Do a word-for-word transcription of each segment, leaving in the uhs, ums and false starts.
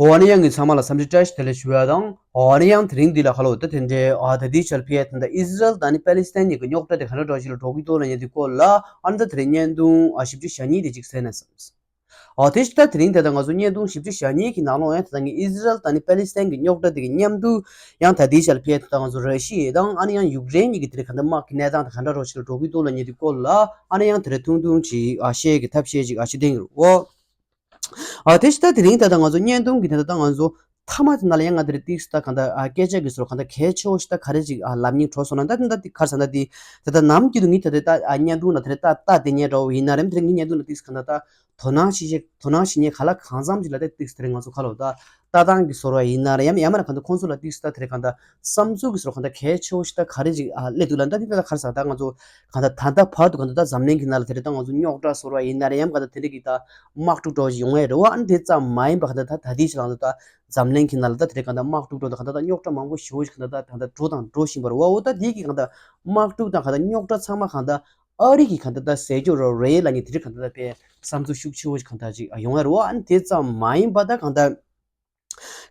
འོ་ཨ་ནི་ཡང་གི་ཚང་མ་ལ་འཚམས་འདྲི་བཀྲ་ཤིས་བདེ་ལེགས་ཞུ་ཡ་དང་། འོ་ཨ་ནི་ཡང་དེ་རིང་འདི་ལ་ཁ་ལོ་ད་དེ་འདྲའི་ཨ་ད་ལྟའི་ཆར་ཕི་ཡ་ད་ལྟ་ཨི་ཟི་རལ་དང་ནི་པེ་ལི་སི་ཐན་གཉིས་ཀྱི་རྙོག་དྲ་དེ་ག་འདྲ་འདྲ་ཞིག་ལ་འགྲོ་གི་འདུག་ལབ་མཁན་དེ་སྐོར་ལ་ཨ་ནི་ད་དེ་རིང་བརྙན་ཐུང་ཨ་བཞི་བཅུ་ཞེ་གཉིས་དེ་ཅིག་གསན་ན་བསམ། འོ་དེ་ད་དེ་རིང་དེ་ད་ང་ཚོ་བརྙན་ཐུང་བཞི་བཅུ་ཞེ་གཉིས་ཀྱི་ནང་ལོགས་ཡང་དེ་ད་ངས་ཨི་ཟི་རལ་དང་ནི་པེ་ལི་སི་ཐན་གྱི་རྙོག་དྲ་དེ་གི་མཉམ་དུ་ཡང་ད་ལྟའི་ཆར་ཕི་ཡ་ད་ལྟ་ང་ཚོ་ར་ཤི་ཡ་དང་ཨ་ནི་ཡང་ཡུཀ་རེན་གཉིས་ཀྱི་དེ་རིང་ག་འདྲ་དམག་གི་གནས་སྟངས་དེ་ག་འདྲ་འདྲ་ཞིག་ལ་འགྲོ་གི་འདུག་ལབ་མཁན་དེ་སྐོར་ལ་ཨ་ནི་ཡང་དེ་རིང་ཐུང་ཐུང་ཅིག་ཨ་བཤད་ཀྱི་ཐབས་ཤེས་ཅིག་ཨ་བྱེད་བསྡད་ཀྱི་རེད་འོ། ཨ་དེ་ཕྱི་ད་དེ་རིང་ད་ལྟ་ང་ཚོ་བརྙན་ཐུང་གི་ད་ལྟ་ང་ཚོ་མཐའ་མ་དེ་ནང་ལ་ཡང་ང་དེ་རིང་ཏིག་ཙམ་ད་གང་ལྟར་ཨ་སྐད་ཆ་གི་ཟུར་གང་ལྟར་གལ་ཆེ་བོ་ཞིག་ད་ག་རེ་ཅིག་ཨ་ལབ་སྙིང་བྲོ་སོང་ན་ད་དེ་ད་དེ་ག་རེ་ཟེར་ན་དེ་ད་ལྟ་ནམ་རྒྱུན་དུ་ངས་ད་དེ་ད་ཨ་བརྙན་ཐུང་ལ་དེ་རིང་ད་ལྟ་དེ་ཉན་འདྲ་བོ་ཡིན་ན་རེད་དེ་རིང་ངའི་བརྙན་ཐུང་ལ་ཏིག་ཙམ་གང་ལྟར་ད་དོ་སྣང་ཞིག་བྱེད་དོ་སྣང་ཞིག་ཉན་ག་ལ་གང་འཚམ་ཅིག་ལ་ད་ཏིག་ཙམ་དེ་རིང་ང་ཚོ་ཁ་ལོ་ད་ལྟ་སྟངས་ཀྱི་ཟུར་བ་ཡིན་ན་རེད་ཡང་ཡང་མིན་ན་གང་ལྟར་ཁོང་ཚོ་ལ་ཏིག་ཙམ་ད་དེ་རིང་གང་ལྟར་བསམ་ཚུལ་གྱི་ཟུར་གང་ལྟར་གལ་ཆེ་བོ་ཞིག་ད་ག་རེ་ཅིག་ཨ་སླེབས་འདུག་ལབ་ན་ད་དེ་ད་ག་རེ་ཟེར་ད་ང་ཚོ་གང་ལྟར་ད་ལྟ་བར་དུ་གང་ལྟར་ད་འཛམ་གླིང་གི་ནང་ལ་དེ་རིང་ད་ང་ཚོ་རྙོག་དྲ་ཟུར་བ་ཡིན་ན་རེད་ཡང་གང་ལྟར་དེ་འདྲ་གི་ད་དམག་འཁྲུག་འདྲ་བོ་ཞིག་ཡོང་ཡ་རེད་བ། ཨ་ནི་དེ་ཙམ་མ་ཡིན་པ་གང་ལྟར་ད་ད་དེའི་ཕྱི་ལ་ང་ཚོ་ད་འཛམ་གླིང་གི་ནང་ལ་ད་དེ་རིང་གང་ལྟར་དམག་འཁྲུག་འགྲོ་དང་གང་ལྟར་ད་རྙོག་དྲ་མང་པོ་ཞེ་བོ་ཞིག་གང་ལྟར་ད་གང་ལྟར་འགྲོ་དང་འགྲོ་བཞིན་པ་རེད་བ། འོ་ད་དེ་གི་གང་ལྟར་དམག་འཁྲུག་དང་གང་ལྟར་རྙོག་དྲ་ཚང་མ་གང་ལྟར་ཨ་རི་གི་གང་ལྟར་ད་ཟས་སྐྱོ་རོ་རེད་ལབ་མཁན་དེ་རིང་གང་ལྟར་ད་དཔེ་བསམ་ཚུལ་ཤུགས་ཆེ་བོ་ཞིག་གང་ལྟར་ཅིག་ཡོང་ཡ་རེད་བ། ཨ་ནི་དེ་ཙམ་མ་ཡིན་པ་ད་གང་ལྟར་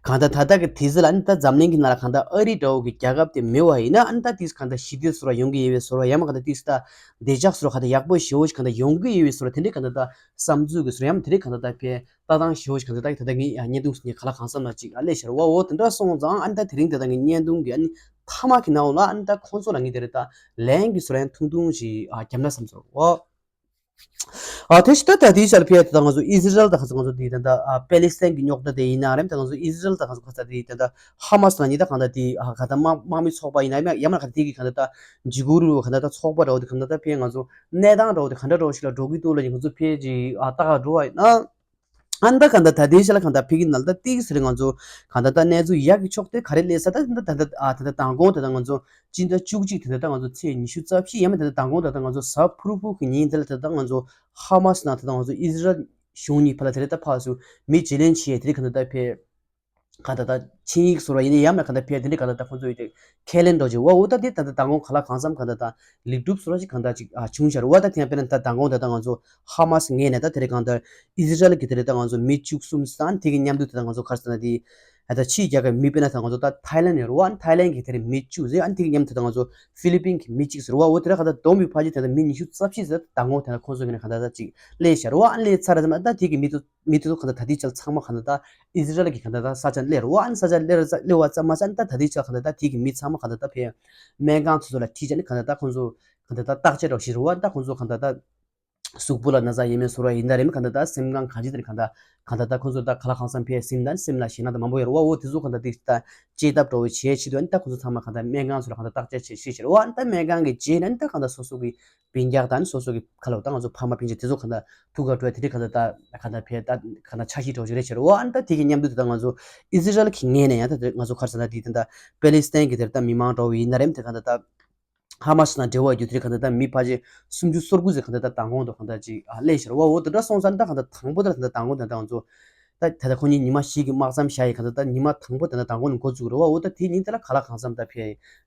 གང་ལྟར་ད་ལྟ་གི་དུས་ཚོད་ལ་ཨ་ནི་ད་འཛམ་གླིང་གི་ནང་ལ་གང་ལྟར་ཨ་རི་འདྲ་བོ་གི་རྒྱལ་ཁབ་དེ་མེད་པ་ཡིན་ན་ཨ་ནི་ད་དེ་གང་ལྟར་ཞི་བདེ་ཟུར་བ་ཡོང་གི་ཡོད་པའི་ཟུར་བ་ཡང་མ་གང་ལྟར་དེ་ད་བདེ་འཇགས་ཟུར་བ་གང་ལྟར་ཡག་པོ་ཞེ་བོ་ཞིག་གང་ལྟར་ཡོང་གི་ཡོད་པའི་ཟུར་བ་དེ་འདྲའི་གང་ལྟར་ད་བསམ་ཚུལ་གི་ཟུར་ཡང་དེ་འདྲའི་གང་ལྟར་ད་དཔེ་ལྟ་སྟངས་ཞེ་བོ་ཞིག་གང་ལྟར་ད་ད་ལྟ་ངས་བརྙན་ཐུང་ཞིག་ངས་ག་ལ་གང་འཚམ་ལ་ཅིག་ཨ་སླེབས་ཤར་བ་འོ་དེ་འདྲ་སོང་ཙང་ཨ་ནི་ད་དེ་རིང་དེ་ད་ངས་བརྙན་ཐུང་གི་ཨ་ནི་མཐའ་མ་གི་ནང་ལ་ཨ་ནི་ད་ཁོང་ཚོ་ལ་ངས་དེ་རིང་ད་ལན་གི་ཟུར་ཡང་ཐུང་ཐུང་ཞིག་ཨ་བརྒྱབ་ན་བསམ་སོང་འོ། ཨ་དེ་ཕྱི་ད་ད་དེའི་ཆར་ཕེ་ད་ང་ཚོ་ཨི་ཟི་རལ་དང་ཁ་ཚ་ང་ཚོ་དེ་ད་ད་ཨ་པེ་ལི་སི་ཐན་གི་རྙོག་དྲ་དེ་ཡིན་ན་རེད། ད་ང་ཚོ་ཨི་ཟི་རལ་དང་ཁ་ཚ་ཁ་ཚ་དེ་ད་ད་ཧ་མ་སི་ན་ཉི་ད་གང་ད་དེ་ཨ་ག་ད་དམག་དམག་མི་ཚོགས་པ་ཡིན་ན་ཡང་ཡང་མ་ག་ད་དེ་གི་ག་ད་ད་འཇིགས་སྐུལ་རུ་ག་ད་ད་ཚོགས་པ་འདྲ་བོ་དེ་ག་ད་ད་ཕེ་ང་ཚོ་གནས་སྟངས་འདྲ་བོ་དེ་ག་འདྲ་འདྲ་བོ་ཞིག་ལ་འགྲོ་གི་འདུག་ལ་ཡིན་ང་ཚོ་ཕེ་ཅི་ཨ་ལྟ་ག་འགྲོ་བ་ཡིན་ན། ཨ་ནི་ད་གང་ལྟར་ད་ལྟའི་ཆ་ལ་གང་ལྟར་ཕ་གི་ནང་ལ་ད་ཏིག་ཙམ་རེ་ང་ཚོ་གང་ལྟར་ད་གནས་ཚུལ་ཡག་གི་ཕྱོགས་དེ་ག་རེ་སླེབས་ས་ད་ད་ད་ད་ཨ་ད་ད་མདང་དགོང་ད་ད་ང་ཚོ་སྤྱི་ཟླ་བཅུ་གཅིག་ད་ད་ད་ང་ཚོ་ཚེས་ཉི་ཤུ་རྩ་བཞི་ཡང་མིན་ད་ད་མདང་དགོང་ད་ད་ང་ཚོ་གཟའ་ཕུར་བུ་གི་ཉིན་དེ་ལ་ད་ད་ང་ཚོ་ཧ་མ་སི་ནང་ད་ད་ང་ཚོ་ཨི་ཟི་རལ་གཞུང་གཉིས་བར་ལ་དེ་རེ་ད་ཕར་ཚུར་མི་བརྗེ་ལེན་བྱས་དེ་རེ་གང་ལྟར་ད་ཕེ་གང་ལྟར་ད་ཆིངས་ཡིག་བཟོ་བ་ཡིན་ན་ཡང་ན་གང་ལྟར་ཕེ་དེ་འདྲ་གང་ལྟར་ད་ཁོང་ཚོ་ཡོད་དེ་ཁས་ལེན་འགྲོ་བྱེད་བ་འོ་ད་དེ་ད་ད་མདང་དགོང་ག་ལ་གང་འཚམ་གང་ལྟར་ད་ལེགས་གྲུབ་བཟོ་ར་ཞིག་གང་ལྟར་ཅིག་ཨ་བྱུང་ཤར་བ་ད་དེ་ཡང་དཔེར་ན་ད་མདང་དགོང་ད་ད་ང་ཚོ་ཧ་མ་སི་ངོས་ནས་ད་དེ་རེ་གང་ལྟར་ཨི་ཟི་རལ་གྱི་དེ་རེ་ད་ང་ཚོ་མི་བཅུ་གསུམ་སང་དེ་གི་མཉམ་དུ་ད་ད་ང་ཚོ་ག་རེ་ཟེར་ན་དེ་ཨ་ད་ཕྱིའི་རྒྱལ་ཁབ་མི་དཔེར་ན་ད་ང་ཚོ་ད་ཐའི་ལན་ཡོད་རེད་བ། ཨ་ནི་ཐའི་ལན་གྱི་དེ་རེ་མི་བཅུ་ཟེར་ཨ་ནི་དེ་གི་མཉམ་དུ་ད་ང་ཚོ་ཧྥི་ལི་པིན་གྱི་མི་གཅིག་ཟེར་བ་འོ་དེ་ར་གང་ལྟར་བསྡོམས་པའི་ཕལ་ཆེར་དེ་ད་མི་ཉི་ཤུ་རྩ་བཞི་ཟེར་མདང་དགོང་དེ་ན་ཁོང་ཚོ་གི་ནས་གང་ལྟར་ད་ཅིག་སླེབས་ཤར་བ། ཨ་ནི་སླེབས་ཚར་ཙམ་ཨ་ད་དེ་གི་མི་དེ་མི་དེ་ཚོ་གང་ལྟར་ད་ལྟའི་ཆར་ཚང་མ་གང་ལྟར་ད་ཨི་ཟི་རལ་གྱི་གང་ལྟར་ད་ས་ཆ་སླེབས་རེད་བ། ཨ་ནི་ས་ཆ་སླེབས་ར་སླེབས་པ་ཙམ་མ་ཟད་ཨ་ནི་ད་ད་ལྟའི་ཆར་གང་ལྟར་ད་དེ་གི་མི་ཚང་མ་གང་ལྟར་ད་ཕེ་སྨན་ཁང་དེ་ཚོ་ལ་ཁྲིད་བྱས་ནས་གང་ལྟར་ད་ཁོང་ཚོ་གང་ལྟར་ད་བརྟག་དཔྱད་འདྲ་བོ་ཞིག་རེད་བ། ཨ་ནི་ད་ཁོང་ཚོ་གང་ལྟར་ད་གཟུགས་པོ་ལ་ན་ཚ་ཡོད་མེད་བཟོ་ར་ཡིན་ན་རེད་མིན་གང་ལྟར་ད་སེམས་ཁམས་གང་ཅི་དེ་གང་ལྟར་གང་ལྟར་ད་ཁོང་ཚོ་ད་ག་ལ་གང་འཚམ་ཕེ་སེམས་ད་སེམས་ལ་ཞེད་སྣང་ད་མང་པོ་ཡོད་རེད་བ། འོ་དེ་ཚོ་གང་ལྟར་དེ་ད་དཔྱད་ཐབས་འདྲ་བོ་བྱས་ཆེད་དུ་ཨ་ནི་ད་ཁོང་ཚོ་ཚང་མ་གང་ལྟར་སྨན་ཁང་ཚོ་ལ་གང་ལྟར་བརྟག་དཔྱད་བྱས་བྱས་ཤར་བ། ཨ་ནི་ད་སྨན་ཁང་གི་རྗེས་ནས་ཨ་ནི་ད་གང་ལྟར་སོ་སོ་གི་སྤུན་ཀྱག་དང་སོ་སོ་གི་ཁ་ལོ་ད་ང་ཚོ་ཕ་མ་སྤུན་མཆེད་དེ་ཚོ་གང་ལྟར་ཐུག་ག་འགྲོ་ཡ་དེ་འདྲའི་གང་ལྟར་ད་གང་ལྟར་ཕེ་ད་གང་ལྟར་འཆར་གཞི་འདྲ་བོ་ཞིག་རེད་ཤར་བ། ཨ་ནི་ད་དེ་གི་མཉམ་དུ་དེ་ད་ང་ཚོ་ཨི་ཟི་རལ་གྱི་ངོས་ནས་ཡང་ད་ང་ཚོ་ག་རེ་ཟེར་ན་དེ་ད་པེ་ལི་སི་ཐན་གྱི་དེར་ད་མི་མང་འདྲ་བོ་ཡིན་ན་རེད་དེ་གང་ལྟར་ད་ཧ་མ་སི་དང་འབྲེལ་བ་ཡོད་དུས་གང་ལྟར་ད་མི་ཕལ་ཆེར་སུམ་ཅུ་སོ་དགུ་ཙམ་གང་ལྟར་ད་མདང་དགོང་དུ་གང་ལྟར་ཅིག་ཨ་སླེབས་ཤར་བ། འོ་དེ་འདྲ་སོང་ཙང་ད་གང་ལྟར་དང་པོ་དེ་ལ་གང་ལྟར་མདང་དགོང་དེ་ད་ང་ཚོ་ད་ད་ལྟ་ཁོ་གཉིས་ཉི་མ་བཞི་གི་དམག་མཚམས་བཞག་ཡི་གང་ལྟར་ད་ཉི་མ་དང་པོ་དེ་ད་མདང་དགོང་ནས་འགོ་བཙུགས་རེད་བ། འོ་ད་དེ་ཉིན་དེ་ལ་ག་ལ་གང་འཚམ་ད་ཕེ་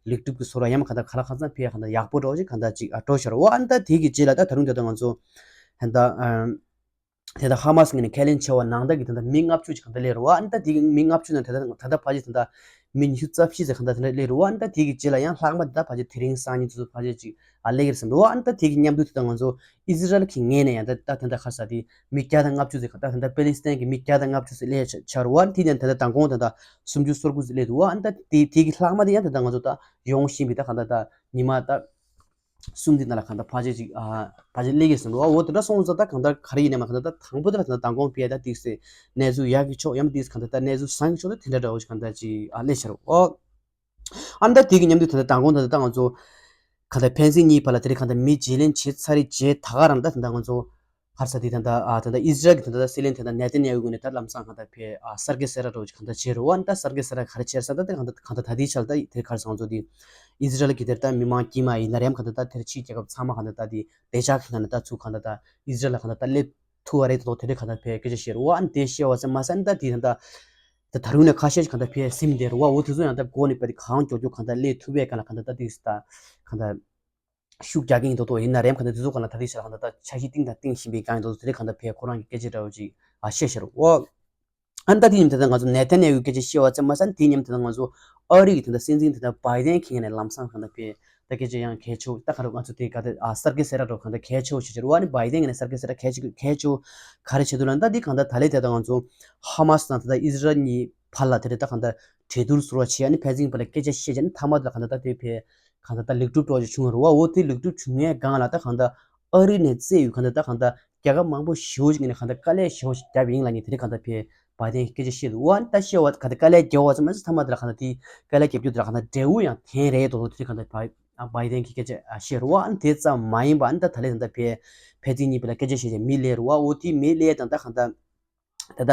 ལེགས་གྲུབ་ཀྱི་བཟོ་འདྲ་ཡང་མ་གང་ལྟར་ག་ལ་གང་འཚམ་ཕེ་གང་ལྟར་ཡག་པོ་འདྲ་བོ་ཅིག་གང་ལྟར་ཅིག་ཨ་འགྲོ་ཤར་བ། ཨ་ནི་ད་དེ་གི་རྗེས་ལ་ད་ད་རུང་དེ་ད་ང་ཚོ་ད་ད་ཨ། དེ་ལྟར་ཧ་མ་སི་ངོས་ནས་ཁས་ལེན་བྱས་པ་ནང་ལྟར་གྱི་དེ་འདྲ་མི་ལྔ་བཅུ་ཅིག་གང་འདྲ་སླེབས་རེད་བ། ཨ་ནི་ད་དེ་གི་མི་ལྔ་བཅུ་ནང་དེ་འདྲ་ད་ལྟ་ཕལ་ཆེར་དེ་འདྲ་མི་ཉི་ཤུ་རྩ་བཞི་ཙམ་གང་འདྲ་དེ་འདྲ་སླེབས་རེད་བ། ཨ་ནི་ད་དེ་གི་རྗེས་ལ་ཡང་ལྷག་མ་དེ་འདྲ་ཕལ་ཆེར་དེ་རིང་སང་ཉིན་དེ་ཚོ་ཕལ་ཆེར་ཅིག་ཨ་སླེབས་ཀྱི་རེད་བསམ་རེད་བ། ཨ་ནི་ད་དེ་གི་མཉམ་དུ་དེ་འདྲ་ང་ཚོ་ཨི་ཟི་རལ་གྱི་ངོས་ནས་ཡང་ད་ད་དེ་འདྲ་ག་རེ་ཟེར་དེ་མི་བརྒྱ་དང་ལྔ་བཅུ་ཙམ་གང་འདྲ་དེ་འདྲ་པེ་ལི་སི་ཐན་གྱི་མི་བརྒྱ་དང་ལྔ་བཅུ་ཙམ་སླེབས་ཆགས་རེད་བ། ཨ་ནི་དེ་ནས་ད་ལྟ་མདང་དགོང་དེ་འདྲ་སུམ་ཅུ་སོ་དགུ་ཙམ་སླེབས་འདུག་བ། ཨ་ནི་ད་དེ་དེ་གི་ལྷག་མ་དེ་ཡང་དེ་འདྲ་ང་ཚོ་ད་ཡོང་བཞིན་པའི་ད་གང་འདྲ་ད་ཉི་མ་ད། གསུམ་དེ་ནང་ལ་གང་ལྟར་ཕལ་ཆེར་ཅིག་ཨ་ཕལ་ཆེར་སླེབས་ཀྱི་ཟིན་རོ། འོ་དེ་འདྲ་སོང་ཙང་ད་གང་ལྟར་ག་རེ་ཡིན་ནའི་མ་གང་ལྟར་ད་དང་པོ་དེ་ལ་གང་ལྟར་མདང་དགོང་ཕི་ཡ་ད་ཏིག་སེ་གནས་ཚུལ་ཡག་གི་ཕྱོགས་ཡང་མ་ཏིག་སེ་གང་ལྟར་ད་གནས་ཚུལ་བཟང་གི་ཕྱོགས་ད་དེ་འདྲ་འདྲ་བོ་ཞིག་གང་ལྟར་ཅིག་ཨ་སླེབས་ཤར་འོ། ཨ་ནི་ད་དེ་གི་མཉམ་དུ་ད་ལྟ་མདང་དགོང་ད་ལྟ་ད་ང་ཚོ་གང་ལྟར་ཕན་ཚུན་གཉིས་བར་ལ་དེ་རིང་གང་ལྟར་མི་བརྗེ་ལེན་བྱས་ཚར་རེད་བྱས་ད་ག་རང་ད་ད་ལྟ་ང་ཚོ་ཧར་ས་དེ་ད་ལྟ་ཨ་ད་ལྟ་ཨི་ཟི་རལ་གྱི་ད་ལྟ་སྲིད་བློན་དེ་ད་ནེ་ཐན་ཡ་ཧུ་ངོས་ནས་ད་ལམ་སང་གང་ལྟར་ཕེ་ཨ་གསར་བརྗེ་གསལ་བསྒྲགས་འདྲ་བོ་ཅིག་གང་ལྟར་བྱས་རེད་བ། ཨ་ནི་ད་གསར་བརྗེ་གསལ་བསྒྲགས་ག་རེ་བྱས་ས་ད་ད་གང་ལྟར་གང་ལྟར་ད་ལྟའི་ཆར་ད་དེ་ག་རེ་ཟེར་ང་ཚོ་དེ་ཨི་ཟི་རལ་གྱི་དེར་ད་མི་མང་དཀྱུས་མ་ཡིན་ན་རེད་ཡང་གང་ལྟར་ད་དེར་ཕྱིའི་རྒྱལ་ཁབ་ཚང་མ་གང་ལྟར་ད་དེ་བདེ་འཇགས་ཀྱི་ངང་ནས་ད་ཚུར་གང་ལྟར་ད་ཨི་ཟི་རལ་ལ་གང་ལྟར་ད་སླེབས་ཐུབ་པ་རེད་དོ་དེ་འདྲའི་གང་ལྟར་ཕེ་སྐད་ཆ་བཤད་རེད་བ། ཨ་ནི་དེ་བཤད་པ་ཙམ་མ་ཟད་ཨ་ནི་ད་དེ་ད་ད་ད་ད་རུང་ནས་ཁ་ཤས་ཤིག་གང་ལྟར་ཕེ་ཟིན་བསྡད་རེད་བ། འོ་དེ་ཚོ་ཡང་ད་མགོ་ནས་ཕེ་དེ་གང་མགྱོགས་མགྱོགས་གང་ལྟར་སླེབས་ཐུབ་པའི་སྒང་ལ་གང་ལྟར་ད་དེ་ད་གང་ལྟར། ཤུགས་རྒྱག་གིན་འདུག་དོ་ཡིན་ན་རེམ་གང་ལྟར་དེ་ཚོ་གང་ལ་ད་ལྟའི་ཆར་གང་ལྟར་ད་འཆར་གཞི་བཏིང་དང་བཏིང་བཞིན་པའི་སྒང་ཡིན་འདུག་དེ་རིང་གང་ལྟར་ཕེ་ཁོ་རང་གི་སྐད་ཆ་འདྲ་བོ་ཅིག་ཨ་བཤད་ཤར་འོ། ཨ་ནི་ད་དེ་ཉིན་དེ་ད་ང་ཚོ་ནེ་ཐན་ཡ་ཧུའི་སྐད་ཆ་བཤད་པ་ཙམ་མ་ཟད། དེ་ཉིན་དེ་ད་ང་ཚོ་ཨ་རི་གི་དེ་ད་སྲིད་འཛིན་དེ་ད་བྷའི་ཌེན་གྱིས་ནས་ལམ་སང་གང་ད་ཕེ་ད་སྐད་ཆ་ཡང་གལ་ཆེ་བོ། ད་ག་རེ་ང་ཚོ་དེ་ག་ད་ཨ་གསར་འགོད་གསལ་བསྒྲགས་འགྲོ་གང་ད་གལ་ཆེ་བོ་ཞིག་བྱེད་རེད་བ། ཨ་ནི་བྷའི་ཌེན་གྱིས་ནས་གསར་འགོད་གསལ་བསྒྲགས་གལ་ཆེ་གལ་ཆེ་བོ་ག་རེ་བྱེད་འདུག་ལབ་ན། ད་དེ་གང་ད་ད་ལས་དེ་ད་ང་ཚོ་ཧ་མ་སི་དང་དེ་ད་ཨི་སི་རལ་གཉིས་བར་ལ་དེ་རེད། ད་གང་ད་གྲོས་བསྡུར་ཟུར་བ་བྱས། ཨ་ནི་ཕན་ཚུན་བར་ལ་སྐད་ཆ་བཤད་བྱས། ཨ་ནི་མཐའ་མ་དེ་ལ་གང་ད་ད་དེ་ཕེ་གང་ད་ད་ལེགས་གྲུབ་འདྲ་བོ་ཞིག་བྱུང་བ་རེད་བ། འོ་དེ་ལེགས་གྲུབ་བྱུང་ངའི་སྒང་ལ་ད་གང་ད་ཨ་རི་ནས་བཙལ་ཡོད་གང་ད་ད་གང་ད་རྒྱལ་ཁབ་མང་པོ་ཞེ་པོ་ཞིག་ནས་གང་ད་དཀའ་ལས་ཞེ་པོ་ཞིག་བརྒྱབ་ཡིན་ལབ་མཁན་དེ་རེད། གང་ད་ཕེ་བྷའི་ཌེན་གྱིས་སྐད་ཆ་བཤད་འདུག་བ། ཨ་ནི་ད་བཤད་བ་གང་ད་དཀའ་ལས་བརྒྱབ་པ་ཙམ་མ་ཟད། མཐའ་མ་དེ་ལ་གང་ད་དེ་དཀའ་ལས་བརྒྱབ་རྒྱུ་དེ་ལ་གང་ད་འབྲས་བུ་ཡང་ཐོན་རེད་མདོག་མདོག་དེ་རེད། གང་ད་བྷའི་ཨ་བྷའི་ཌེན་གྱིས་སྐད་ཆ་ཨ་བཤད་རེད་བ། ཨ་ནི་དེ་ཙམ་མ་ཡིན་པ། ཨ་ནི་ད་ད་ལས་ད་ད་ཕེ་ཕན་ཚུན་གཉིས་བར་ལ་སྐད་ཆ་བཤད་བྱས་མི་སླེབས་རེད་བ། འོ་དེ་མི་སླེབས་དང་ད་གང་ད་ད་ལྟ་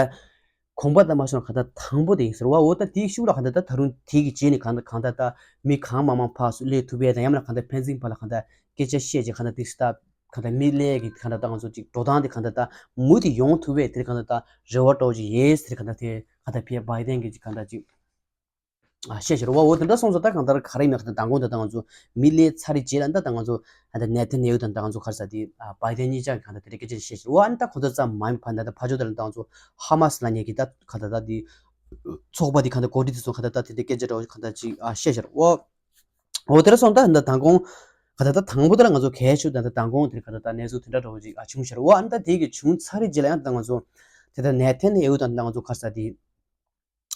གོམ་པ་ད་མ་སོང་། གང་ལྟར་དང་པོ་དེ་ཡིན་ཟེར་བ། འོ་ད་དེའི་ཤུགས་ལ་གང་ལྟར་ད་ད་རུང་དེ་གི་རྗེས་ནས་གང་ལྟར་གང་ལྟར་ད་མི་གང་མང་མང་ཕར་ཚུར་སླེབས་ཐུབ་པའི་དང་། ཡང་མིན་ན་གང་ལྟར་ཕན་ཚུན་བར་ལ་གང་ལྟར་སྐད་ཆ་བཤད་ཅིག་གང་ལྟར་ཏིག་སི་ད་གང་ལྟར་མི་སླེབས་ཀྱི་གང་ལྟར་ད་ང་ཚོ་ཅིག་འགྲོ་སྟངས་དེ་གང་ལྟར་ད་མུ་མཐུད་ཡོང་ཐུབ་པའི་དེར་གང་ལྟར་ད་རེ་བ་སྤྲོ་ཅིག་ཡེས་ཟེར། གང་ལྟར་དེ་གང་ལྟར་ཕེ་བྷའི་ཌེན་གྱིས་ཅིག་གང་ལྟར་ཅིག་ཨ་བཤད་ཤར་བ། འོ་དེ་འདྲ་སོང་ཙང་ད་གང་ལྟར་ག་རེ་མེད་གང་ལྟར་མདང་དགོང་དེ་ད་ང་ཚོ་མི་སླེབས་ཚར་རེད་རྗེས་ལ་ད་ད་ང་ཚོ་ད་ནེ་ཐན་ཡ་ཧུ་དང་ད་ང་ཚོ་ག་རེ་ཟེར་དེ་ཨ་བྷའི་ཌེན་གཉིས་ཆ་གི་གང་ལྟར་དེ་འདྲ་སྐད་ཆ་བཤད་ཤར་བ། ཨ་ནི་ད་ཁོ་ཚོ་ཙམ་མ་ཡིན་པ་ད་ད་ཕར་ཕྱོགས་དེ་ལ་ད་ང་ཚོ་ཧ་མ་སི་ལབ་མཁན་གྱི་ད་གང་ལྟར་ད་དེ་ཚོགས་པ་དེ་གང་ལྟར་འགོ་ཁྲིད་དེ་ཚོ་གང་ལྟར་ད་དེ་འདྲ་སྐད་ཆ་འདྲ་བོ་གང་ལྟར་ཅིག་ཨ་བཤད་ཤར་བ། འོ་དེ་འདྲ་སོང་ད་ད་མདང་དགོང་གང་ལྟར་ད་དང་པོ་དེ་ལ་ང་ཚོ་གལ་ཆེ་ད་ད་མདང་དགོང་དེར་གང་ལྟར་ད་གནས་ཚུལ་དེ་འདྲ་འདྲ་བོ་ཅིག་ཨ་བྱུང་ཤར་བ། ཨ་ནི་ད་དེ་གི་བྱུང་ཚར་རེད་རྗེས་ལ་ཡང་ད་ང་ཚོ་དེ་ད་ནེ་ཐན་ཡ་ཧུ་དང་ད་ང་ཚོ་ག་རེ་ཟེར་དེ།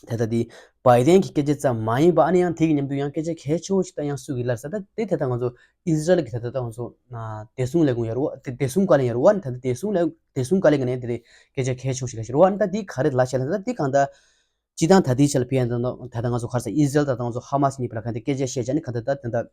དེ་ལྟ་དེ་བྷའི་ཌེན་གྱི་སྐད་ཆ་ཙམ་མ་ཡིན་པ། ཨ་ནི་ཡང་དེ་གི་མཉམ་དུ་ཡང་སྐད་ཆ་གལ་ཆེ་བོ་ཞིག་ད་ཡང་སུ་གིས་ལབ་ཟེར་ད་དེ་དེ་ད་ང་ཚོ་ཨི་ཟི་རལ་གྱི་དེ་ད་ད་ང་ཚོ་བདེ་སྲུང་ལས་ཁུངས་ཡོད་རེད་བ། དེ་བདེ་སྲུང་བཀའ་བློན་ཡོད་རེད་བ། ཨ་ནི་ད་ལྟ་བདེ་སྲུང་ལས་བདེ་སྲུང་བཀའ་བློན་གྱི་ནས་དེ་རེད་སྐད་ཆ་གལ་ཆེ་བོ་ཞིག་ལབ་ཤེས་རེད་བ། ཨ་ནི་ད་དེ་ག་རེ་ལབ་ཤེས་ལབ་ད་དེ་གང་ལྟར་སྤྱི་བཏང་ད་ལྟའི་ཆ་ལ་ཕེ་ཡང་ད་ད་ད་ང་ཚོ་ག་རེ་ཟེར་ཨི་ཟི་རལ་ད་ད་ང་ཚོ་ཧ་མ་སི་གཉིས་བར་ལ་གང་ལྟར་སྐད་ཆ་བཤད་བྱས་ནས་གང་ལྟར་ད་དེ་ད།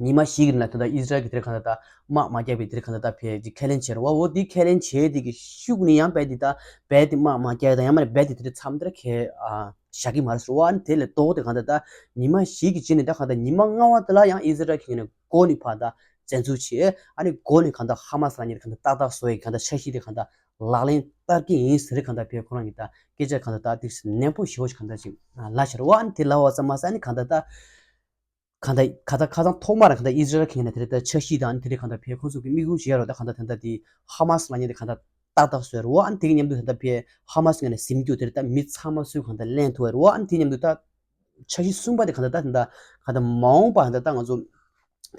ཉི་མ་བཞི་གི་རིང་ལ་ད་ལྟ་ཨི་ཟི་རལ་གྱི་དེར་གང་ལྟར་ད་དམག་མ་རྒྱག་པའི་དེར་གང་ལྟར་ད་ཕེ་ཅིག་ཁས་ལེན་བྱས་རེད་བ། འོ་དེ་ཁས་ལེན་བྱས་དེ་གི་ཤུགས་ནི་ཡང་རྦད་དེ་ད་རྦད་དེ་དམག་མ་རྒྱག་དང་ཡང་མིན་ན་རྦད་དེ་དེ་མཚམས་དེར་ཁས་ཨ་བཞག་གི་མ་རེད་ཟེར་བ། ཨ་ནི་དེ་ལས་ལྡོག་སྟེ་གང་ལྟར་ད་ཉི་མ་བཞི་གི་རྗེས་ནས་ད་གང་ལྟར་ཉི་མ་ལྔ་པ་དེ་ལ་ཡང་ཨི་ཟི་རལ་གྱི་ནས་འགོ་ནས་ཕར་ད་བཙན་འཛུལ་བྱས། ཨ་ནི་འགོ་ནས་གང་ལྟར་ཧ་མ་སི་ལབ་མཁན་དེ་གང་ལྟར་ཏག་ཏག་བཟོ་ཡི་གང་ལྟར་འཆར་གཞི་དེ་གང་ལྟར་ལག་ལེན་བསྟར་གྱི་ཡིན་ཟེར་གང་ལྟར་ཕེ་ཁོ་རང་གིས་ད་སྐད་ཆ་གང་ལྟར་ད་དེ་ནན་པོ་ཞེ་པོ་ཞིག་གང་ལྟར་ཅིག་ལབ་ཤར་བ། ཨ་ནི་དེ་ལབ་པ་ཙམ་མ་ཟད་ཨ་ནི་གང་ལྟར་ད། གང་ལྟར་ཁ་ཚ་ཁ་སང་ཐོག་མར་གང་ལྟར་ཨི་ཟི་རལ་གྱི་ནས་དེ་རེད་ད་འཆར་གཞི་དང་དེ་རེད་གང་ལྟར་ཕེ་ཁོང་ཚོ་གི་དམིགས་ཡུལ་བྱས་རོགས་ད་གང་ལྟར་ད་ལྟ་དེ་ཧ་མ་སི་ལབ་མཁན་དེ་གང་ལྟར་ཏག་ཏག་བཟོས་རོགས། ཨ་ནི་དེ་གི་མཉམ་དུ་ད་ལྟ་ཕེ་ཧ་མ་སི་ངོས་ནས་ཟིན་རྒྱུ་དེ་རེད་ད་མི་ཚང་མ་ཚུར་གང་ལྟར་ལེན་ཐུབ་རོགས། ཨ་ནི་དེ་མཉམ་དུ་ད་འཆར་གཞི་གསུམ་པ་དེ་གང་ལྟར་ད་ད་ལྟ་གང་ལྟར་མ་འོངས་པ་གང་ལྟར་ད་ང་ཚོ་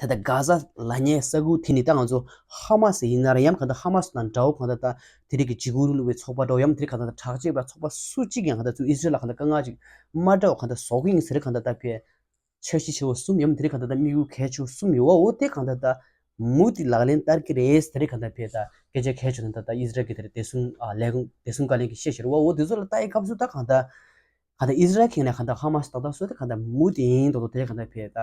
ད་ལྟ་གྷ་ཟ་ལབ་མཁན་ས་ཁུལ་དེ་ནི་ད་ང་ཚོ་ཧ་མ་སི་ཡིན་ན་ར་ཡང་གང་ལྟར་ཧ་མ་སི་དང་འདྲ་བོ་གང་ལྟར་ད་དེ་རིགས་ཀྱི་འཇིགས་སྐུལ་རིང་ལུགས་པའི་ཚོགས་པ་འདྲ་བོ་ཡང་དེ་རིགས་གང་ལྟར་ད་དྲག་ཆས་པ་ཚོགས་པ་སུ་གཅིག་ཀྱང་གང་ལྟར་ཚུར་ཨི་ཟི་རལ་ལ་གང་ལྟར་དཀའ་ངལ་ཅིག་མ་འདྲ་བ་གང་ལྟར་བཟོ་གི་ཡིན་ཟེར་གང་ལྟར་ད་ཕེ། འཆར་གཞི་ཆེ་བ་གསུམ་ཡོད་མ་དེ་རིགས་གང་ལྟར་ད་དམིགས་ཡུལ་གལ་ཆེ་བ་གསུམ་ཡོད་བ། འོ་དེ་གང་ལྟར་ད་མུ་མཐུད་ལག་ལེན་བསྟར་གྱི་རེད་དེ་རིགས་གང་ལྟར་ཕེ་ད་སྐད་ཆ་གལ་ཆེ་ན་ད་ད་ཨི་ཟི་རལ་གྱི་དེ་རེད་བདེ་སྲུང་ཨ་ལས་ཁུངས་བདེ་སྲུང་བཀའ་བློན་གྱིས་བཤད་ཤར་བ། འོ་དེ་ཚོ་ལ་ལྟ་ཡི་སྐབས་སུ་ད་གང་ལྟར་གང་ལྟར་ཨི་ཟི་རལ་གྱི་ནས་གང་ལྟར་ཧ་མ་སི་ཏག་ཏག་བཟོས་ཏེ་གང་ལྟར་མུ་མཐུད་ཡིན་མདོག་མདོག་དེ་རིགས་གང་ལྟར་ཕེ་ད་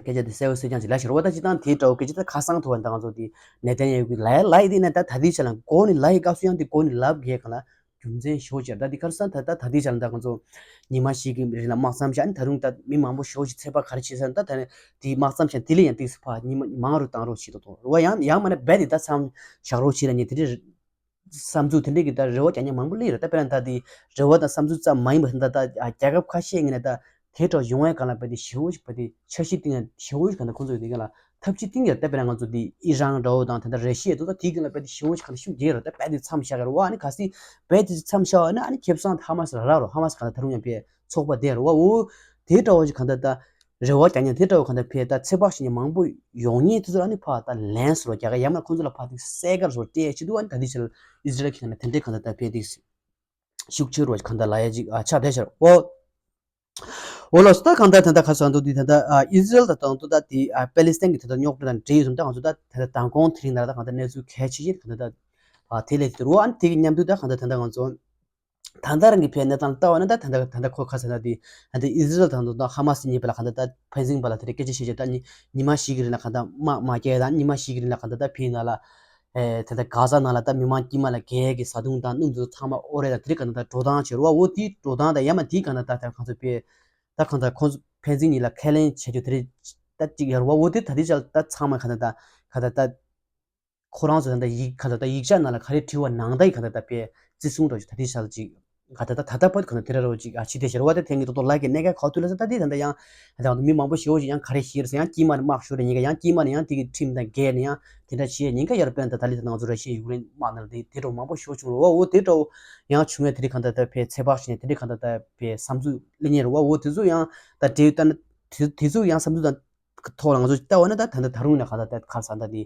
སྐད་ཆ་དེ་གསལ་པོ་གསལ་རྐྱང་ཅིག་ལབ་ཤར་བ། ད་སྤྱི་བཏང་དེ་འདྲ་བོ་སྐད་ཆ་ད་ཁ་སང་ཐུག་པ་ད་ང་ཚོ་དེ་ནེ་ཐན་ཡ་ཧུ་གིས་ལབ་ཡ་ལབ་ཡི་དེ་ནས་ད་ད་ལྟའི་ཆ་ལ་འགོ་ནས་ལབ་ཡི་སྐབས་སུ་ཡང་དེ་འགོ་ནས་ལབ་དགོས་གང་ལ། རྒྱུ་མཚན་ཞེ་པོ་ཅིག་ད་འདི་ག་རེ་ཟེར་ན་ད་ད་ད་ལྟའི་ཆར་ད་ང་ཚོ་ཉི་མ་བཞི་གི་རིང་ལ་དམག་མཚམས་བཞག་ནས་ད་རུང་ད་མི་མང་པོ་ཞེ་པོ་ཅིག་ཚོད་དཔག་ག་རེ་བྱེད་ཟེར་ན་ད་ད་ནས་དེའི་དམག་མཚམས་བཞག་དེ་ལས་ཡང་ཏོག་ཙམ་ཕར་ཉི་མ་མང་རུ་བཏང་རོགས་བྱེད་དོ། རེད་བ། ཡང་ཡང་མིན་ན་རྦད་དེ་ད་མཚམས་བཞག་རོགས་བྱེད་ལབ་མཁན་དེ་འདྲའི་བསམ་ཚུལ་དེ་འདྲའི་གི་ད་རེ་བ་རྒྱག་མཁན་མང་པོ་སླེབས་ཡོད་རེད། ད་དཔེར་ན་ད་དེ་རེ་བ་དང་བསམ་ཚུལ་ཙམ་མ་ཡིན་པ་ད་ད་རྒྱལ་ཁབ་ཁ་ཤས་ངོས་ནས་ད་དེ་འདྲ་ཡོང་བའི་སྒང་ལ་རྦད་དེ་ཞེ་པོ་ཅིག་རྦད་དེ་འཆར་གཞི་བཏིང་ཡ་ཞེ་པོ་ཅིག་གང་ལྟར་ཁོང་ཚོ་གི་དེ་ག་ལ། ཐབས་ཇུས་བཏིང་ཡོད། ད་དཔེར་ན་ང་ཚོ་འདི་ཨི་རན་འདྲ་བོ་དང་ད་ལྟ་ར་ཤི་ཡ་འདུག་ད་དེའི་སྒང་ལ་རྦད་དེ་ཞེ་པོ་ཞིག་གང་ལ་ཤུགས་རྒྱག་རོགས། ད་རྦད་དེ་མཚམས་བཞག་གི་རེད་བ། ཨ་ནི་གལ་སྲིད་རྦད་དེ་མཚམས་བཞག་པ་ན་ཨ་ནི་ཁེ་བཟང་ཧ་མ་སི་རག་རོགས། ཧ་མ་སི་གང་ལྟར་ད་རུང་ཡང་པའི་ཚོགས་པ་བསྡད་རེད་བ། འོ་དེ་འདྲ་བོ་ཞིག་གང་ལྟར་ད་རེ་བ་རྒྱག་མཁན་དེ་འདྲ་བོ་གང་ལྟར་ཕེ་ད་ཚོད་དཔག་བྱེད་མཁན་མང་པོ་ཡོང་མཁན་དེ་ཚོ་ལ་ཨ་ནི་ཕར་ད་ལན་བཟོ་རྒྱག་ག་ཡང་མིན་ན་ཁོང་ཚོ་ལ་ཕར་དེ་གསལ་ཁ་བཟོ་སྤྲད་ཡ་ཆེད་དུ་ཨ་ནི་ད་དེ་ཕྱིར་ཨི་ཟི་རལ་གྱི་ནང་ནས་དེ་འདྲའི་གང་ལྟར་ད་ཕེ་དེ་ཤུགས་ཆེ་རུ་བ་ཞིག་གང་ལྟར་ལབ་ཡ་ཅིག་ཨ་ཆགས་བསྡད་ཤག་འོ། འོ་ལགས་སོ། ད་གང་ལྟར་ད་ལྟ་ཁ་སང་དུ་འདི་ད་ལྟ་ཨ་ཨི་ཟི་རལ་དང་དང་དུ་ད་དེ་ཨ་པེ་ལི་སི་ཐན་གྱི་ད་ལྟ་རྙོག་དྲ་དང་འབྲེལ་ཡོད་དུས་ད་ང་ཚོ་ད་ད་ལྟ་མདང་དགོང་དེ་རིང་ནང་ལ་ད་གང་ལྟར་གནས་ཚུལ་གལ་ཆེ་ཤོས་གང་ལྟར་ད་ཨ་དེ་ལས་དེ་རུ་ཨ་ནི་དེ་གི་མཉམ་དུ་ད་གང་ལྟར་ད་ལྟ་ང་ཚོ་ད་ལྟ་རང་གི་ཕའི་གནས་སྟངས་ལ་ལྟ་བ་ན་ད་ད་ལྟ་ད་ལྟ་ཁོ་ཁ་སང་ད་དེ་ཨ་ད་ཨི་ཟི་རལ་དང་དང་ཧ་མ་སི་གཉིས་བར་ལ་གང་ལྟར་ད་ཕན་ཚུན་བར་ལ་དེ་རིང་སྐད་ཆ་བཤད་བྱས་ད་ཉི་ཉི་མ་བཞི་གི་རིང་ལ་གང་ལྟར་དམག་མ་རྒྱག་དང་ཉི་མ་བཞི་གི་རིང་ལ་གང་ལྟར་ད་ཕའི་ནང་ལ། ཨེ་ད་ལྟ་གྷ་ཟ་ནང་ལ་ད་མི་མང་དཀྱིལ་མ་ལ་རྒྱག་གི་བཟའ་བཏུང་དང་སྣུམ་དེ་ཚོ་ཚང་མ་དབོར་རེད། ད་དེ་རིང་གང་ལྟར་ད་འགྲོ་སྟངས་བྱེད་རོགས། འོ་དེ་འགྲོ་སྟངས་དང་ཡང་མ་དེ་གང་ལྟར་ད་ད་ཁོང་ཚོ་པས་ད་གང་ལྟར་ཁོང་ཚོ་ཕན་ཚུན་གཉིས་ལ་ཁས་ལེན་བྱེད་རྒྱུ་དེ་རེད་ད་ཅིག་ཡོད་རེད་བ། འོ་དེ་ད་དེ་ཆ་ལ་ད་ཚང་མ་གང་ལྟར་ད་གང་ལྟར་ད་ཁོ་རང་ཚོ་ད་ལྟ་ཡིག་གང་ལྟར་ད་ཡིག་ཆ་ནང་ལ་ག་རེ་བྲིས་པ་ནང་ལྟར་གྱི་གང་ལྟར་ད་པས་བརྩི་སྲུང་འདྲ་ཞིག་ད་དེ་ཆ་ལ་ཅིག་ ག་ད་ད་ད་ད་བར་གང་དེ་ར་རོ་ཅིག་ཨ་ཕྱི་དེ་ཤར་བ་དེ་ཐེངས་ཀྱི་ཏོག་ཏོག་ལ་གི་གནད་འགག་ག་ཐུག་ལ་ས་ད་དེ་ད་ད་ཡང་ད་མི་མང་པོ་ཞེ་པོ་ཅིག་ཡང་ག་རེ་ཤེས་རེད་ཟེར་ཡང་དཀྱིལ་མ་ནས་དམག་ཤོར་རེད། ཉེན་ཁ་ཡང་དཀྱིལ་མ་ནས་ཡང་དེ་གི་ཁྲིམས་དང་འགལ་ནས་ཡང་དེ་འདྲ་བྱས་ཉེན་ཁ་ཡར་སྤེལ་ད་ད་ལི་ད་ང་ཚོ་ར་ཤི་ཡ་ཡུཀ་རེན་དམག་ནང་ལ་དེ་དེ་འདྲ་མང་པོ་ཞེ་པོ་བྱུང་རེད་བ། འོ་དེ་འདྲ་ཡང་བྱུང་བས་དེ་རིགས་གང་ད་ད་བས་ཚེ་དཔག་བྱས་ནས་དེ་འདྲ་གང་ད་ད་བས་བསམ་ཚུལ་གླེང་ཉེ་རེད་བ། འོ་དེ་ཚོ་ཡང་ད་འབྲེལ་ཡོད་ད་ན་དེ་དེ་ཚོ་ཡང་བསམ་ཚུལ་དང་ཐོག་ལ་ང་ཚོ་ལྟ་བ་ན་ད་ད་ད་ད་རུང་ན་ག་ད་ད་ག་ས་ད་དེ་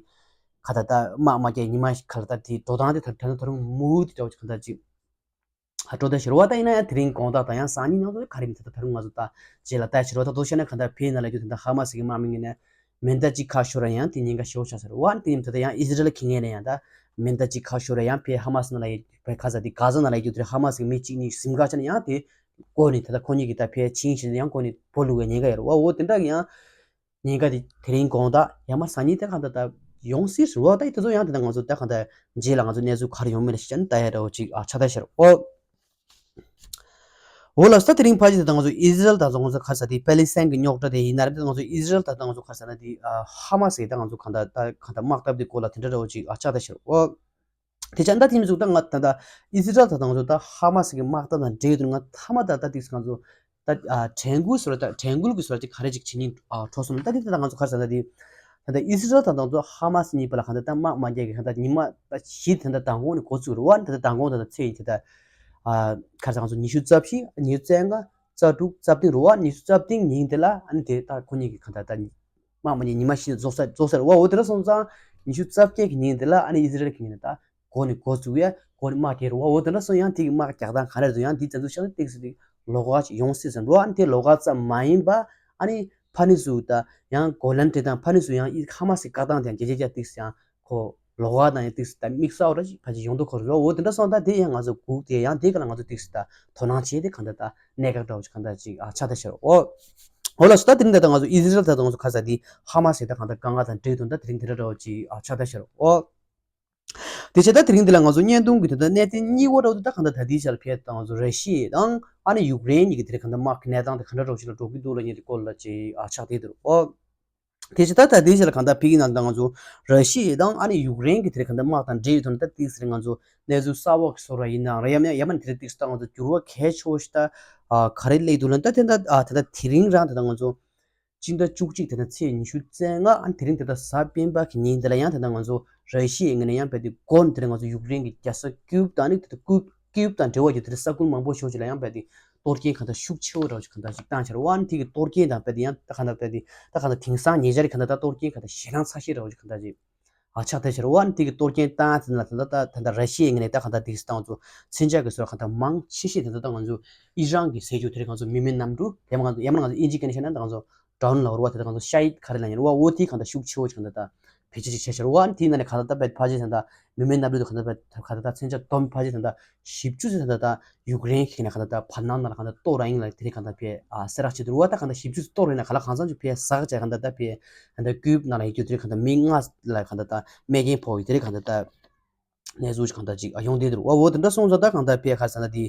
ག་ད་ད་དམག་དམག་རྒྱག་ཉི་མ་ག་ལ་ད་དེ་འགྲོ་སྟངས་དེ་ད་ད་ད་རུང་མུ་དེ་འདྲ་བ་ག་ད་ཅིག་ཨ་འགྲོ་ད་ཤི་རོ་བ་ད་ཡིན་ན་ཡང་དེ་རིང་དགོང་དག་དང་ཡང་སང་ཉིན་ནང་དུ་ག་རེ་མི་ད་ད་ད་རུང་ང་ཚོ་ད་རྗེས་ལ་ད་ཤི་རོ་ད་དོ་ཤ་ན་ག་ད་བེ་ན་ལ་རྒྱུ་ད་ད་ཧ་མ་སི་གི་དམག་མི་ངན་ནས་མེ་མདའ་གཅིག་ཁ་ཤོར་ར་ཡང་དེ་ཉེན་ཁ་ཞེ་པོ་ཆགས་ཟེར་བ་ནི་དེ་ཡིན་ད་ད་ཡང་ཨི་སི་རལ་གི་ངན་ནས་ཡང་ད་མེ་མདའ་གཅིག་ཁ་ཤོར་ར་ཡང་བེ་ཧ་མ་སི་ན་ལ་ཡི་བེ་ག་ས་དེ་ག་ས་ན་ལ་ཡི་རྒྱུ་དེ་ཧ་མ་སི་གི་མི་གཅིག་གཉིས་གཟིམ་ཁ་ཆ་ན་ཡང་དེ་ཀོ་ནི་ད་ད་ཁོ་གཉིས་ཀྱི་ད་བེ་ཆིང་ཤི་ཡང་ཀོ་ནི་བོ་ལུག་གི་ཉེན་ཁ་ཡོད་ར་བ། འོ་དེ་འདྲ་གི་ཡང་ཉེན་ཁ་དེ་དེ་རིང་དགོང་དག་ཡང་མ་སང་ཉིན་དེ་གང་ལྟར་ད་ཡོང་སྲིད་རེད་བ། ད་དེ་ཚོ་ཡང་དེ་ད་ང་ཚོ་ད་གང་ལྟར་རྗེས་ལ་ང་ཚོ་གནས་ཚུལ་ག་རེ་ཡོང་མིན་ལ་ཤེས་ན་ད་ཡ་འདྲ་བོ་ཅིག་ཨ་ཆགས་ད་ཤར་ཨོ། འོ་ལགས་སོ། ད་དེ་རིང་ཕལ་ཆེར་ད་ང་ཚོ་ཨི་སི་རལ་ད་ང་ཚོ་ག་ས་དེ་པེ་ལི་སི་ཐན་གྱི་རྙོག་དྲ་དེ་ཡིན་ན་རེད། ད་ང་ཚོ་ཨི་སི་རལ་ད་ང་ཚོ་ག་ས་ན་དེ་ཧ་མ་སི་ད་ང་ཚོ་གང་ལྟར་ད་གང་ལྟར་དམག་འཐབ་དེ་སྐོར་ལ་དེ་འདྲ་འདྲ་བོ་ཅིག་ཨ་ཆགས་ད་ཤར་ཨོ། དེ་ཆ་ད་དེ་མི་ཚུགས་ད་ང་ད་ད་ཨི་སི་རལ་ད་ང་ཚོ་ད་ཧ་མ་སི་གི་དམག་འཐབ་དང་འབྲེལ་དུ་ང་ཐ་མ་ད་ད་དེ་ང་ཚོ་ད་ཨ་དྲན་སྐུལ་ཟེར་བ་ད་དྲན་སྐུལ་གི་ཟེར་བ་ཅིག་ག་རེ་ཅིག་བྱེད་སྙིང་ཨ་འཕྲོག་སོང་ད་དེ་ད་ང་ཚོ་ག་རེ་ཟེར་ན་དེ་ད་ད་ཨི་སི་རལ་ད་ང་ཚོ་ཧ་མ་སི་གཉིས་བར་ལ་གང་ད་ད་དམག་དམག་རྒྱག་གི་གང་ད་ཉི་མ་ད་བཞི་ད་ད་མདང་དགོང་ནས་འགོ་བཙུགས་རེད་བ། ད་ད་མདང་དགོང་ད་ད་ཚེས་ཡིན་དེ་ད་ཨ་ག་རེ་ཟེར་ང་ཚོ་ཉི་ཤུ་རྩ་བཞི་ཉི་ཤུ་རྩ་ལྔ་རྩ་དྲུག་རྩ་བདུན་རེད་བ། ཉི་ཤུ་རྩ་བདུན་ཉིན་དེ་ལ་ཨ་ནི་དེ་ད་ཁོ་གཉིས་ཀྱི་གང་ད་ད་དམག་མ་ཉིན་ཉི་མ་བཞི་རྫོགས་ས་རྫོགས་ས་རེད་བ། འོ་དེ་འདྲ་སོང་ཙང་ཉི་ཤུ་རྩ་བརྒྱད་ཀྱི་ཉིན་དེ་ལ་ཨ་ནི་ཨི་སི་རལ་གྱི་ཉིན་ད་འགོ་ནས་འགོ་བཙུགས་ཡ་འགོ་ནས་དམག་རྒྱག་རེད་བ། འོ་དེ་འདྲ་སོང་ཡང་དེ་གི་དམག་རྒྱག་སྟངས་ག་རེ་རེད་འདུག་ཡང་དེ་བཙན་འཛུལ་བྱས་ན་ཏོག་ཙམ་དེ་ལོགས་ཀ་ཅིག་ཡོང་སྲིད་ཟེར་འགྲོ། ཨ་ནི་དེ་ལོགས་ཀ་ཙམ་མ་ཡིན་པ་ཨ་ནི་ཕ་ནི་སུ་ད་ཡང་གོ་ལན་དེ་དང་ཕ་ནི་སུ་ཡང་ཨི་ཧ་མ་སི་བཀག་སྟངས་དེ་ཡང་རྒྱ་ཆེ་རྒྱ་ཏིག་སི་ཡང་ཁོ་ལོགས་ཀ་དང་ཡང་ཏིག་སི་ད་དམིགས་བསལ་ར་ཅིག་ཕ་ཅིག་ཡོང་དུ་ཁོ་རེད་བ། འོ་དེ་འདྲ་སོང་ད་དེ་ཡང་ང་ཚོ་སྒུག་དེ་ཡང་དེ་ག་ལ་ང་ཚོ་ཏིག་སི་ད་དོ་སྣང་བྱས་ཏེ་གང་ལྟར་ད་གནད་འགག་འདྲ་བོ་ཅིག་གང་ལྟར་ཅིག་ཨ་ཆགས་ད་ཤར་འོ། འོ་ལགས་སོ། ད་དེ་རིང་ད་ལྟ་ང་ཚོ་ཨི་སི་རལ་ད་ལྟ་ང་ཚོ་ཁ་ས་དེ་ཧ་མ་སི་ད་གང་ལྟར་དཀའ་ངལ་དང་འབྲེལ་དུ་ད་དེ་རིང་དེ་འདྲ་འདྲ་བོ་ཅིག་ཨ་ཆགས་ད་ཤར་འོ། དེ་བྱས་ད་དེ་རིང་འདི་ལ་ང་ཚོ་བརྙན་ཐུང་གི་དེ་ལྟར་གནད་དོན་གཉིས་པ་འདྲ་བོ་དེ་ད་གང་ལྟར་ད་ལྟའི་ཆར་ཕེབས་དང་ང་ཚོ་ར་ཤི་ཡ་དང་ཨ་ནི་ཡུཀ་རེན་གཉིས་ཀྱི་དེ་རིང་གང་ལྟར་དམག་གི་གནས་སྟངས་དེ་ག་འདྲ་འདྲ་བོ་ཞིག་ལ་འགྲོ་གི་འདུག་ལ་ཉེ་དེ་སྐོར་ལ་ཅིག་ཨ་ཆགས་བསྡད་འདུག་ཨོ། དེ་བཞིན་ད་ད་ལྟའི་ཆར་གང་ལྟར་ཕ་གི་ནང་ད་ང་ཚོ་ར་ཤི་ཡ་དང་ཨ་ནི་ཡུཀ་རེན་གྱི་དེ་རིང་གང་ལྟར་དམག་དང་འབྲེལ་ཡོད་དོན་ད་ཏིག་སི་རེད། ང་ཚོ་གནས་ཚུལ་གསར་པ་ཞིག་བཟོ་ར་ཡིན་ན་རེད། ཡང་ཡང་མིན་དེ་རིང་ཏིག་སི་ད་ང་ཚོ་འགྱུར་བ་གལ་ཆེ་བོ་ཞིག་ད་ཨ་ག་རེ་སླེབས་འདུག་ལ་ད་དེ་ད་ཨ་དེ་ད་དེ་རིང་རང་དེ་ད་ང་ཚོ་སྤྱི་ཟླ་བཅུ་གཅིག་དེ་ད་ཚེས་ཉི་ཤུ་རྩ་ལྔ་ཨ་ནི་དེ་རིང་དེ་ད་གཟའ་སྤེན་པ་གི་ཉིན་དེ་ལ་ཡང་དེ་ད་ང་ཚོ་ར་ཤི་ཡའི་ངོས་ནས་ཡང་རྦད་དེ་འགོ་ནས་དེ་ད་ང་ཚོ་ཡུཀ་རེན་གྱི་རྒྱལ་ས་ཀིབ་དང་ཨ་ནི་དེ་ད་ཀིབ་ཀིབ་དང་འབྲེལ་བ་ཡོད་དེ་ད་ས་ཁུལ་མང་པོ་ཞིག་ལ་ཡང་རྦད་དེ་གཏོར་སྐྱོན་གང་ལྟར་ཤུགས་ཆེ་བོ་འདྲ་བོ་ཞིག་གང་ལྟར་ཞིག་བཏང་ཤར་བ། ཨ་ནི་དེ་གི་གཏོར་སྐྱོན་དང་རྦད་དེ་ཡང་ད་གང་ལྟར་རྦད་དེ་ད་གང་ལྟར་དེང་སང་ཉེ་ཆར་གང་ལྟར་ད་གཏོར་སྐྱོན་གང་ལྟར་ཞེད་སྣང་ཚ་ཤོས་འདྲ་བོ་ཞིག་གང་ལྟར་ཞིག་ཨ་ཆགས་བསྡད་ཤར་བ། ཨ་ནི་དེ་གི་གཏོར་སྐྱོན་བཏང་ཡ་དེ་ན་ད་ད་ད་ད་ད་ར་ཤི་ཡའི་ངོས་ནས་ད་གང་ལྟར་དེ་གི་སྟངས་ཚོ་མཚོན་ཆ་གི་སོར་གང་ལྟར་མང་ཆེ་ཤོས་དེ་ད་ད་ང་ཚོ་ཨི་རན་གྱི་ཟེར་རྒྱུ་དེ་རིང་ང་ཚོ་མི་མེད་གནམ་གྲུ་ཡང་ང་ཚོ་ཡང་མིན་ང་ཚོ་ཨིན་ཇི་སྐད་ནས་བཤད་ན་ད་ང་ཚོ་ཌོ་རོན་ལབ་རེད་བ། དེ་ད་ང་ཚོ་ཤ་ཡིད་ག་རེ་ལབ་ཡིན་རེད་བ། འོ་དེ་གང་ལྟར་ཤུགས་ཆེ་བོ་ཞིག་གང་ལྟར་ད་བེད་སྤྱོད་ཅིག་བྱས་ཤར་བ། ཨ་ནི་དེའི་ནང་ནས་གང་ལྟར་ད་བེད་ཕལ་ཆེར་ད་ལྟ་མི་མེད་གནམ་གྲུ་དེ་གང་ལྟར་བེད་གང་ལྟར་ད་མཚོན་ཆ་སྡོམ་ཕལ་ཆེར་ད་ལྟ་བཞི་བཅུ་ཙམ་ད་ལྟ་ཡུཀ་རེན་གྱི་ནས་གང་ལྟར་ད་བར་སྣང་ནང་ལ་གང་ལྟར་གཏོར་ར་ཡིན་ལ་དེ་རིང་གང་ལྟར་བེད་ཨ་གསལ་བསྒྲགས་བྱེད་འདུག་རེད་བ། ད་གང་ལྟར་བཞི་བཅུ་ཙམ་གཏོར་ར་ཡིན་ན་གང་ལ་གང་འཚམ་ཅིག་བེད་ཟག་བྱས་གང་ལྟར་ད་བེད་གང་ལྟར་ཀིབ་ནང་ལ་ཡོད་རྒྱུ་དེ་རིང་གང་ལྟར་མི་ལྔ་ལ་གང་ལྟར་ད་རྨས་སྐྱོན་ཕོག་ཡོད་དེ་རིང་གང་ལྟར་ད། གནས་ཚུལ་གང་ལྟར་ཅིག་ཡོང་བསྡད་འདུག་འོ་འོ་དེ་འདྲ་སོང་ཙང་ད་གང་ལྟར་བེད་ག་རེ་ཟེར་ན་དེ་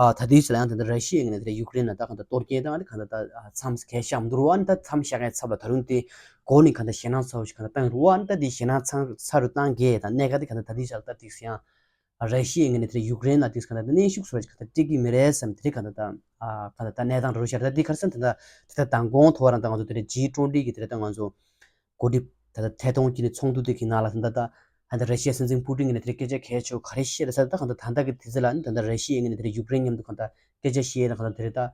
ཨ་ད་དེའི་ཕྱིར་ཡང་ད་ལྟ་ར་ཤི་ཡའི་ངོས་ནས་དེ་ཡུཀ་རེན་ལ་ད་གང་ལྟར་གཏོར་སྐྱོན་བཏང་ནས་གང་ལྟར་ད་མཚམས་གས་བཞག་མི་འདུག་རུ་བ། ཨ་ནི་ད་མཚམས་བཞག་མཁན་ཚབ་ལ་ད་རུང་དེ་འགོ་ནས་གང་ལྟར་ཞེད་སྣང་ཚ་བོ་ཞིག་གང་ལྟར་བཏང་རུ་བ། ཨ་ནི་ད་དེ་ཞེད་སྣང་ཚ་ཚ་རུ་བཏང་གས་དང་གནད་འགག་དེ་གང་ལྟར་ད་དེའི་ཕྱིར་ད་དེ་ཡང་ར་ཤི་ཡའི་ངོས་ནས་དེ་ཡུཀ་རེན་ལ་དེ་གང་ལྟར་གནོན་ཤུགས་ཚ་བོ་ཞིག་གང་ལྟར་སྤྲད་ཀྱི་མི་རེད་བསམ་དེ་གང་ལྟར་ད་ཨ་གང་ལྟར་ད་གནས་སྟངས་འདྲ་བོ་ཤར། ད་དེ་ག་རེ་ཟེར་ན་ད་ལྟ་དེ་ད་མདང་དགོང་ཐོག་རང་ད་ང་ཚོ་དེ་ཇི་ཊུ་ཝེན་ཊི་གི་དེ་ད་ང་ཚོ་འགོ་ཁྲིད་ད་ལྟ་ཐད་གཏོང་གི་ནས་ཚོགས་འདུ་དེ་གི་ནང་ལ་ད་ལྟ་ད་ལྟ་ར་ཤི་ཡ་སྲིད་འཛིན་པུ་ཏིན་གྱིས་ནས་དེ་སྐད་ཆ་གལ་ཆེ་བ་ག་རེ་བཤད་རེད་ཟེར། ད་གང་ལྟར་ད་ལྟ་གི་དུས་ཚོད་ལ་ནི་ད་ལྟ་ར་ཤི་ཡའི་ངོས་ནས་དེ་ཡུཀ་རེན་མཉམ་དུ་གང་ལྟར་སྐད་ཆ་བཤད་ཡས་ན་གང་ལྟར་དེ་རེད་ད་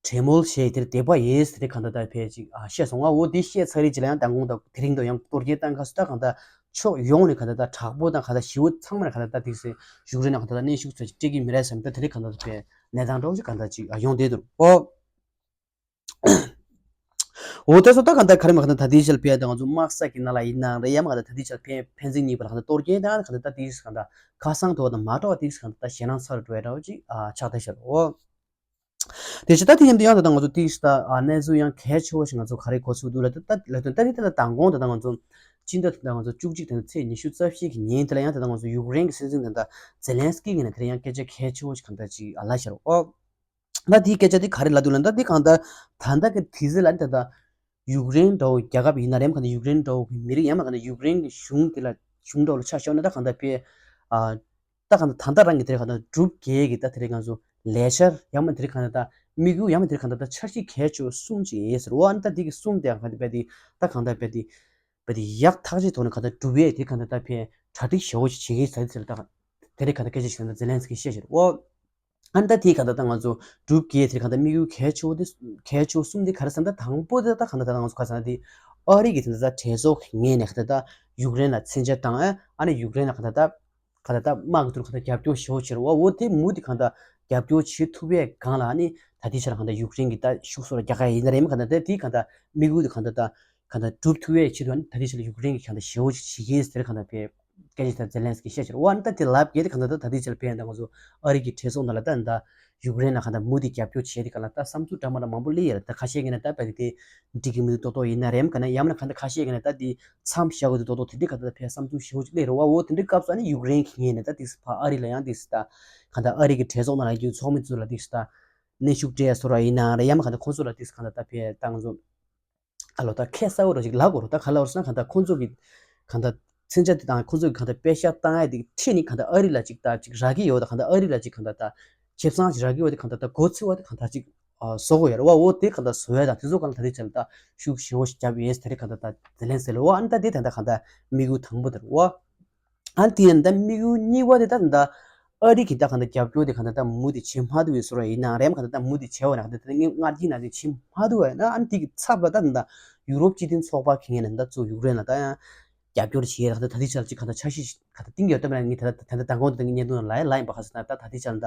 གྲོས་མོལ་བྱས་དེ་རེད་དེ་པ་ཡེས་དེ་རེད་གང་ལྟར་ད་ཕལ་ཅིག་ཨ་བཤད་སོང་ང་། འོ་དེ་བཤད་ཚར་རེད་ཅི་ལ་ཡང་མདང་དགོང་ད་དེ་རིང་དུ་ཡང་གཏོར་སྐྱོན་བཏང་ཁ་སུ་ད་གང་ལྟར་ཕྱོགས་ཡོངས་ནས་གང་ལྟར་ད་དྲག་པོ་དང་གང་ལྟར་ཞི་བོ་ཚང་མ་ནས་གང་ལྟར་ད་དེ་སེ་ཡུཀ་རེན་ནས་གང་ལྟར་ད་གནོན་ཤུགས་ཚ་ཅིག་སྤྲད་ཀྱི་མི་རེད་བསམ་ད་དེ་རེད་གང་ལྟར་ད་ཕལ་གནས་སྟངས་འདྲ་བོ་ཅིག་གང་ལྟར་ཅིག་ཨ་ཡོང་བསྡད་འདུག་ཨོ། འོ་དེ་ཚོ་ད་གང་ལྟར་ག་རེ་མ་གང་ལྟར་ད་ལྟའི་ཆར་ཕེ་ཡ་ད་ང་ཚོ་དམག་ས་གི་ནང་ལ་ཡིན་ནའང་རེད་ཡ་མ་གང་ལྟར་ད་ལྟའི་ཆར་ཕེ་ཕན་ཚུན་གཉིས་བར་ལ་གང་ལྟར་གཏོར་སྐྱོན་དང་གང་ལྟར་ད་དེའི་གང་ལྟར་ཁ་སང་དུ་བ་དང་མ་འགྲོ་བ་དེའི་གང་ལྟར་ཞེད་སྣང་ཚ་རུ་འགྲོ་ཡ་འདྲ་བོ་ཅིག་ཨ་ཆགས་བསྡད་ཤག་འོ། དེ་ཕྱིར་ད་དེ་ཡིན་དུས་ཡང་ད་ལྟ་ང་ཚོ་དེའི་ད་ཨ་གནས་ཚུལ་ཡང་གལ་ཆེ་བོ་ཞིག་ང་ཚོ་ག་རེ་གོ་ཚུགས་འདུག་ལ་ད་ད་ལ་དོན་ད་རེས་ད་ལྟ་མདང་དགོང་ད་ལྟ་ང་ཚོ་སྤྱི་ཟླ་ད་ལྟ་ང་ཚོ་བཅུ་གཅིག་དེ་ཚེས་ཉི་ཤུ་རྩ་བཞི་གི་ཉིན་དེ་ལ་ཡང་ད་ལྟ་ང་ཚོ་ཡུཀ་རེན་གྱི་སྲིད་འཛིན་ད་ལྟ་ཛེ་ལན་སི་ཀི་གི་ནས་དེ་ལ་ཡང་སྐད་ཆ་གལ་ཆེ་བོ་ཞིག་གང་ལྟར་ཅིག་ཨ་ལབ་ཤག་འོ། ད་དེའི་སྐད་ཆ་དེ་ག་རེ་ལབ་འདུག་ལབ་ན་ད་དེ་གང་ལྟར་ད་ལྟ་གི་དུས་ཚོད་ལ་ནི་ད་ལྟ་ཡུཀ་རེན་འདྲ་བོ་རྒྱལ་ཁབ་ཡིན་ན་རེད་མ་གང་ལྟར་ཡུཀ་རེན་འདྲ་བོ་གི་མི་རིགས་ཡང་མ་གང་ལྟར་ཡུཀ་རེན་གྱི་གཞུང་དེ་ལ་གཞུང་འདྲ་བོ་ལ་ཆ་བཞག་ན་ད་གང་ལྟར་ཕེ་ཨ་ད་གང་ལྟར་ད་ལྟ་རང་གི་དེ་རེད་གང་ལྟར་གྲུབ་རྒྱལ་གྱི་ད་དེ་རེད་ང་ཚོ་ ལས་འཆར་ཡང་མ་དེ་རིང་གང་ལྟར་ད་དམིགས་ཡུལ་ཡང་མ་དེ་རིང་གང་ལྟར་ད་འཆར་གཞི་གལ་ཆེ་བ་གསུམ་ཅིག་ཡིན་ཟེར་བ། ཨ་ནི་ད་དེ་གི་གསུམ་དེ་ཡང་གང་ལྟར་རྦད་དེ་ད་གང་ལྟར་རྦད་དེ་རྦད་དེ་ཡག་ཐག་ཆོད་ཐོག་ནས་གང་ལྟར་སྒྲུབ་ཡས་དེ་གང་ལྟར་ད་ཕན་གྲ་སྒྲིག་ཞེ་པོ་ཅིག་བྱེད་ཀྱི་ཡིན་ཟེར་ཟེར་ད་དེ་རིང་གང་ལྟར་སྐད་ཆ་ཞིག་ད་ཛེ་ལན་སི་ཀི་བཤད་ཤག་རེད་བ། ཨ་ནི་ད་དེ་གང་ལྟར་ད་ང་ཚོ་སྒྲུབ་ཀྱི་དེ་གང་ལྟར་དམིགས་ཡུལ་གལ་ཆེ་བོ་དེ་གལ་ཆེ་བོ་གསུམ་དེ་ག་རེ་ཟེར་ན། ད་དང་པོ་དེ་ད་གང་ལྟར་ད་ང་ཚོ་ག་ཟེར་ན་དེ་ཨ་རི་གི་དེ་འདྲ་ད་གྲོས་ཚོགས་ཀྱི་ངོས་ནས་གང་ལྟར་ད་ཡུཀ་རེན་ལ་མཚོན་ཆ་བཏང་ཨ་ཨ་ནི་ཡུཀ་རེན་ལ་གང་ལྟར་ད་གང་ལྟར་ད་དམག་གི་ཐོག་གང་ལྟར་རྒྱབ་སྐྱོར་ཞེ་པོ་བྱེད་རེད་བ། འོ་དེ་མུ་དེ་གང་ལྟར་རྒྱབ་སྐྱོར་བྱེད་ཐུབ་པའི་སྒང་ལ་ཨ་ནི་ད་ལྟའི་ཆར་གང་ལྟར་ཡུཀ་རེན་གྱི་ད་ཤུགས་སོགས་ལ་རྒྱག་ག་ཡིན་ན་རེད་མ་གང་ལྟར་ད་དེ་གང་ལྟར་དམིགས་ཡུལ་དེ་གང་ལྟར་ད་གང་ལྟར་སྒྲུབ་ཐུབ་པའི་ཆེད་དུ་ཨ་ནི་ད་ལྟའི་ཆར་ལ་ཡུཀ་རེན་གྱི་གང་ལྟར་ཞེ་པོ་ཅིག་བྱེད་ཀྱི་ཡིན་ཟེར་གང་ལྟར་ཕེབས། སྐད་ཆ་ད་ཛེ་ལན་སི་ཀི་བཤད་ཤག་རེད་བ། ཨ་ནི་ད་དེ་ལབ་ཀྱི་དེ་གང་ལྟར་ད་ད་ལྟའི་ཆར་ཕན་ད་ང་ཚོ་ཨ་རི་གི་གྲོས་ཚོགས་ནང་ལ་ད་ད་ཡུཀ་རེན་ལ་གང་ལྟར་མུ་མཐུད་རྒྱབ་སྐྱོར་བྱས་དེ་གང་ལ་ད་བསམ་ཚུལ་འདྲ་མི་འདྲ་མང་པོ་སླེབས་ཡོད་རེད། ད་ཁ་ཤས་ཀྱིས་ན་ད་བལ་དེ་འགྲིག་གི་མི་འདུག་ཏོག་ཏོག་ཡིན་ན་རེམ་ག་ན་ཡང་ན་གང་ལྟར་ཁ་ཤས་ཀྱིས་ན་ད་དེ་མཚམས་བཞག་དགོས་འདུག་ཏོག་ཏོག་དེ་འདྲའི་གང་ལྟར་ད་ཕན་བསམ་ཚུལ་ཞེ་པོ་ཅིག་སླེབས་རེད་བ། འོ་དེ་འདྲའི་སྐབས་སུ་ཨ་ནི་ཡུཀ་རེན་གྱི་ངོས་ནས་ད་དེ་ཕ་ཨ་རི་ལ་ཡང་དེ་ད་གང་ལྟར་ཨ་རི་གི་གྲོས་ཚོགས་ནང་ལ་ཡོད་ཚོགས་མི་ཚོ་ལ་དེ་ད་གནོན་ཤུགས་སྤྲད་སོ་ར་ཡིན་ན་རེད། ཡང་ན་གང་ལྟར་ཁོང་ཚོ་ལ་དེ་གང་ལྟར་ད་ཕན་ད་ང་ཚོ་ཨ་ལོ་ད་ཁ་གསལ་བོ་ར་ཅིག་ལབ་དགོས་རེད། ད་ག་ལབ་རེད་ཟེར་ན་གང་ལྟར་ཁོང་ཚོ་གི་གང་ལྟར་མཚོན་ཆ་དེ་དང་ཁོང་ཚོ་གི་གང་ལྟར་པེ་ཤག་བཏང་ཡ་དེ་ཁྲིད་ནས་གང་ལྟར་ཨ་རི་ལ་ཅིག་ད་ཅིག་རག་གི་ཡོད། ད་གང་ལྟར་ཨ་རི་ལ་ཅིག་གང་ལྟར་ད་ཁེ་བཟང་ཅིག་རག་གི་ཡོད། དེ་གང་ལྟར་ད་མགོ་ཚོས་པ་དེ་གང་ལྟར་ཅིག་བཟོ་དགོས་ཡ་རེད་བ། འོ་དེ་གང་ལྟར་བཟོ་ཡ་དང་དེ་ཚོ་གང་ལྟར་ད་དེ་ཆ་ལ་ད་ཤུགས་ཞེ་པོ་ཞིག་བརྒྱབ་ཡོད་ཟེར་དེ་གང་ལྟར་ད་དེ་ལན་ཟེར་ལོ། འོ་ཨ་ནི་ད་དེ་ད་ལྟ་གང་ལྟར་དམིགས་ཡུལ་དང་པོ་དེ་རེད་བ། ཨ་ནི་དེ་ཡང་ད་དམིགས་ཡུལ་གཉིས་པ་དེ་ད་ད་ཨ་རི་གི་ད་གང་ལྟར་རྒྱབ་སྐྱོར་དེ་གང་ལྟར་ད་མུ་མཐུད་བྱེད་མ་ཐུབ་པའི་བཟོ་འདྲ་ཡིན་ན་རེམ། གང་ལྟར་ད་མུ་མཐུད་བྱས་པ་ན་གང་ལྟར་ད་སྔར་གྱི་ནང་བཞིན་བྱེད་མ་ཐུབ་པ་ཡིན་ན་ཨ་ནི་དེ་གི་ཚབ་ལ་ད་ད་ཡུ་རོབ་སྤྱི་མཐུན་ཚོགས་པ་གི་ངོས་ནས་ད་ཚུར་ཡུཀ་རེན་ལ་ད་ཡང་རྒྱབ་སྐྱོར་བྱེད་ཡ་གང་ལྟར་ད་དེ་ཆ་ལ་ཅིག་གང་ལྟར་འཆར་གཞི་གང་ལྟར་བཏིང་ཡོད་སྟབས་ན་ངས་ད་ད་ད་ད་མདང་དགོང་དེ་ངས་བརྙན་ཐུང་ལ་ཡ་ལབ་ཡིན་པ། ག་ཟེར་ན་ད་ད་དེ་ཆ་ལ་ད་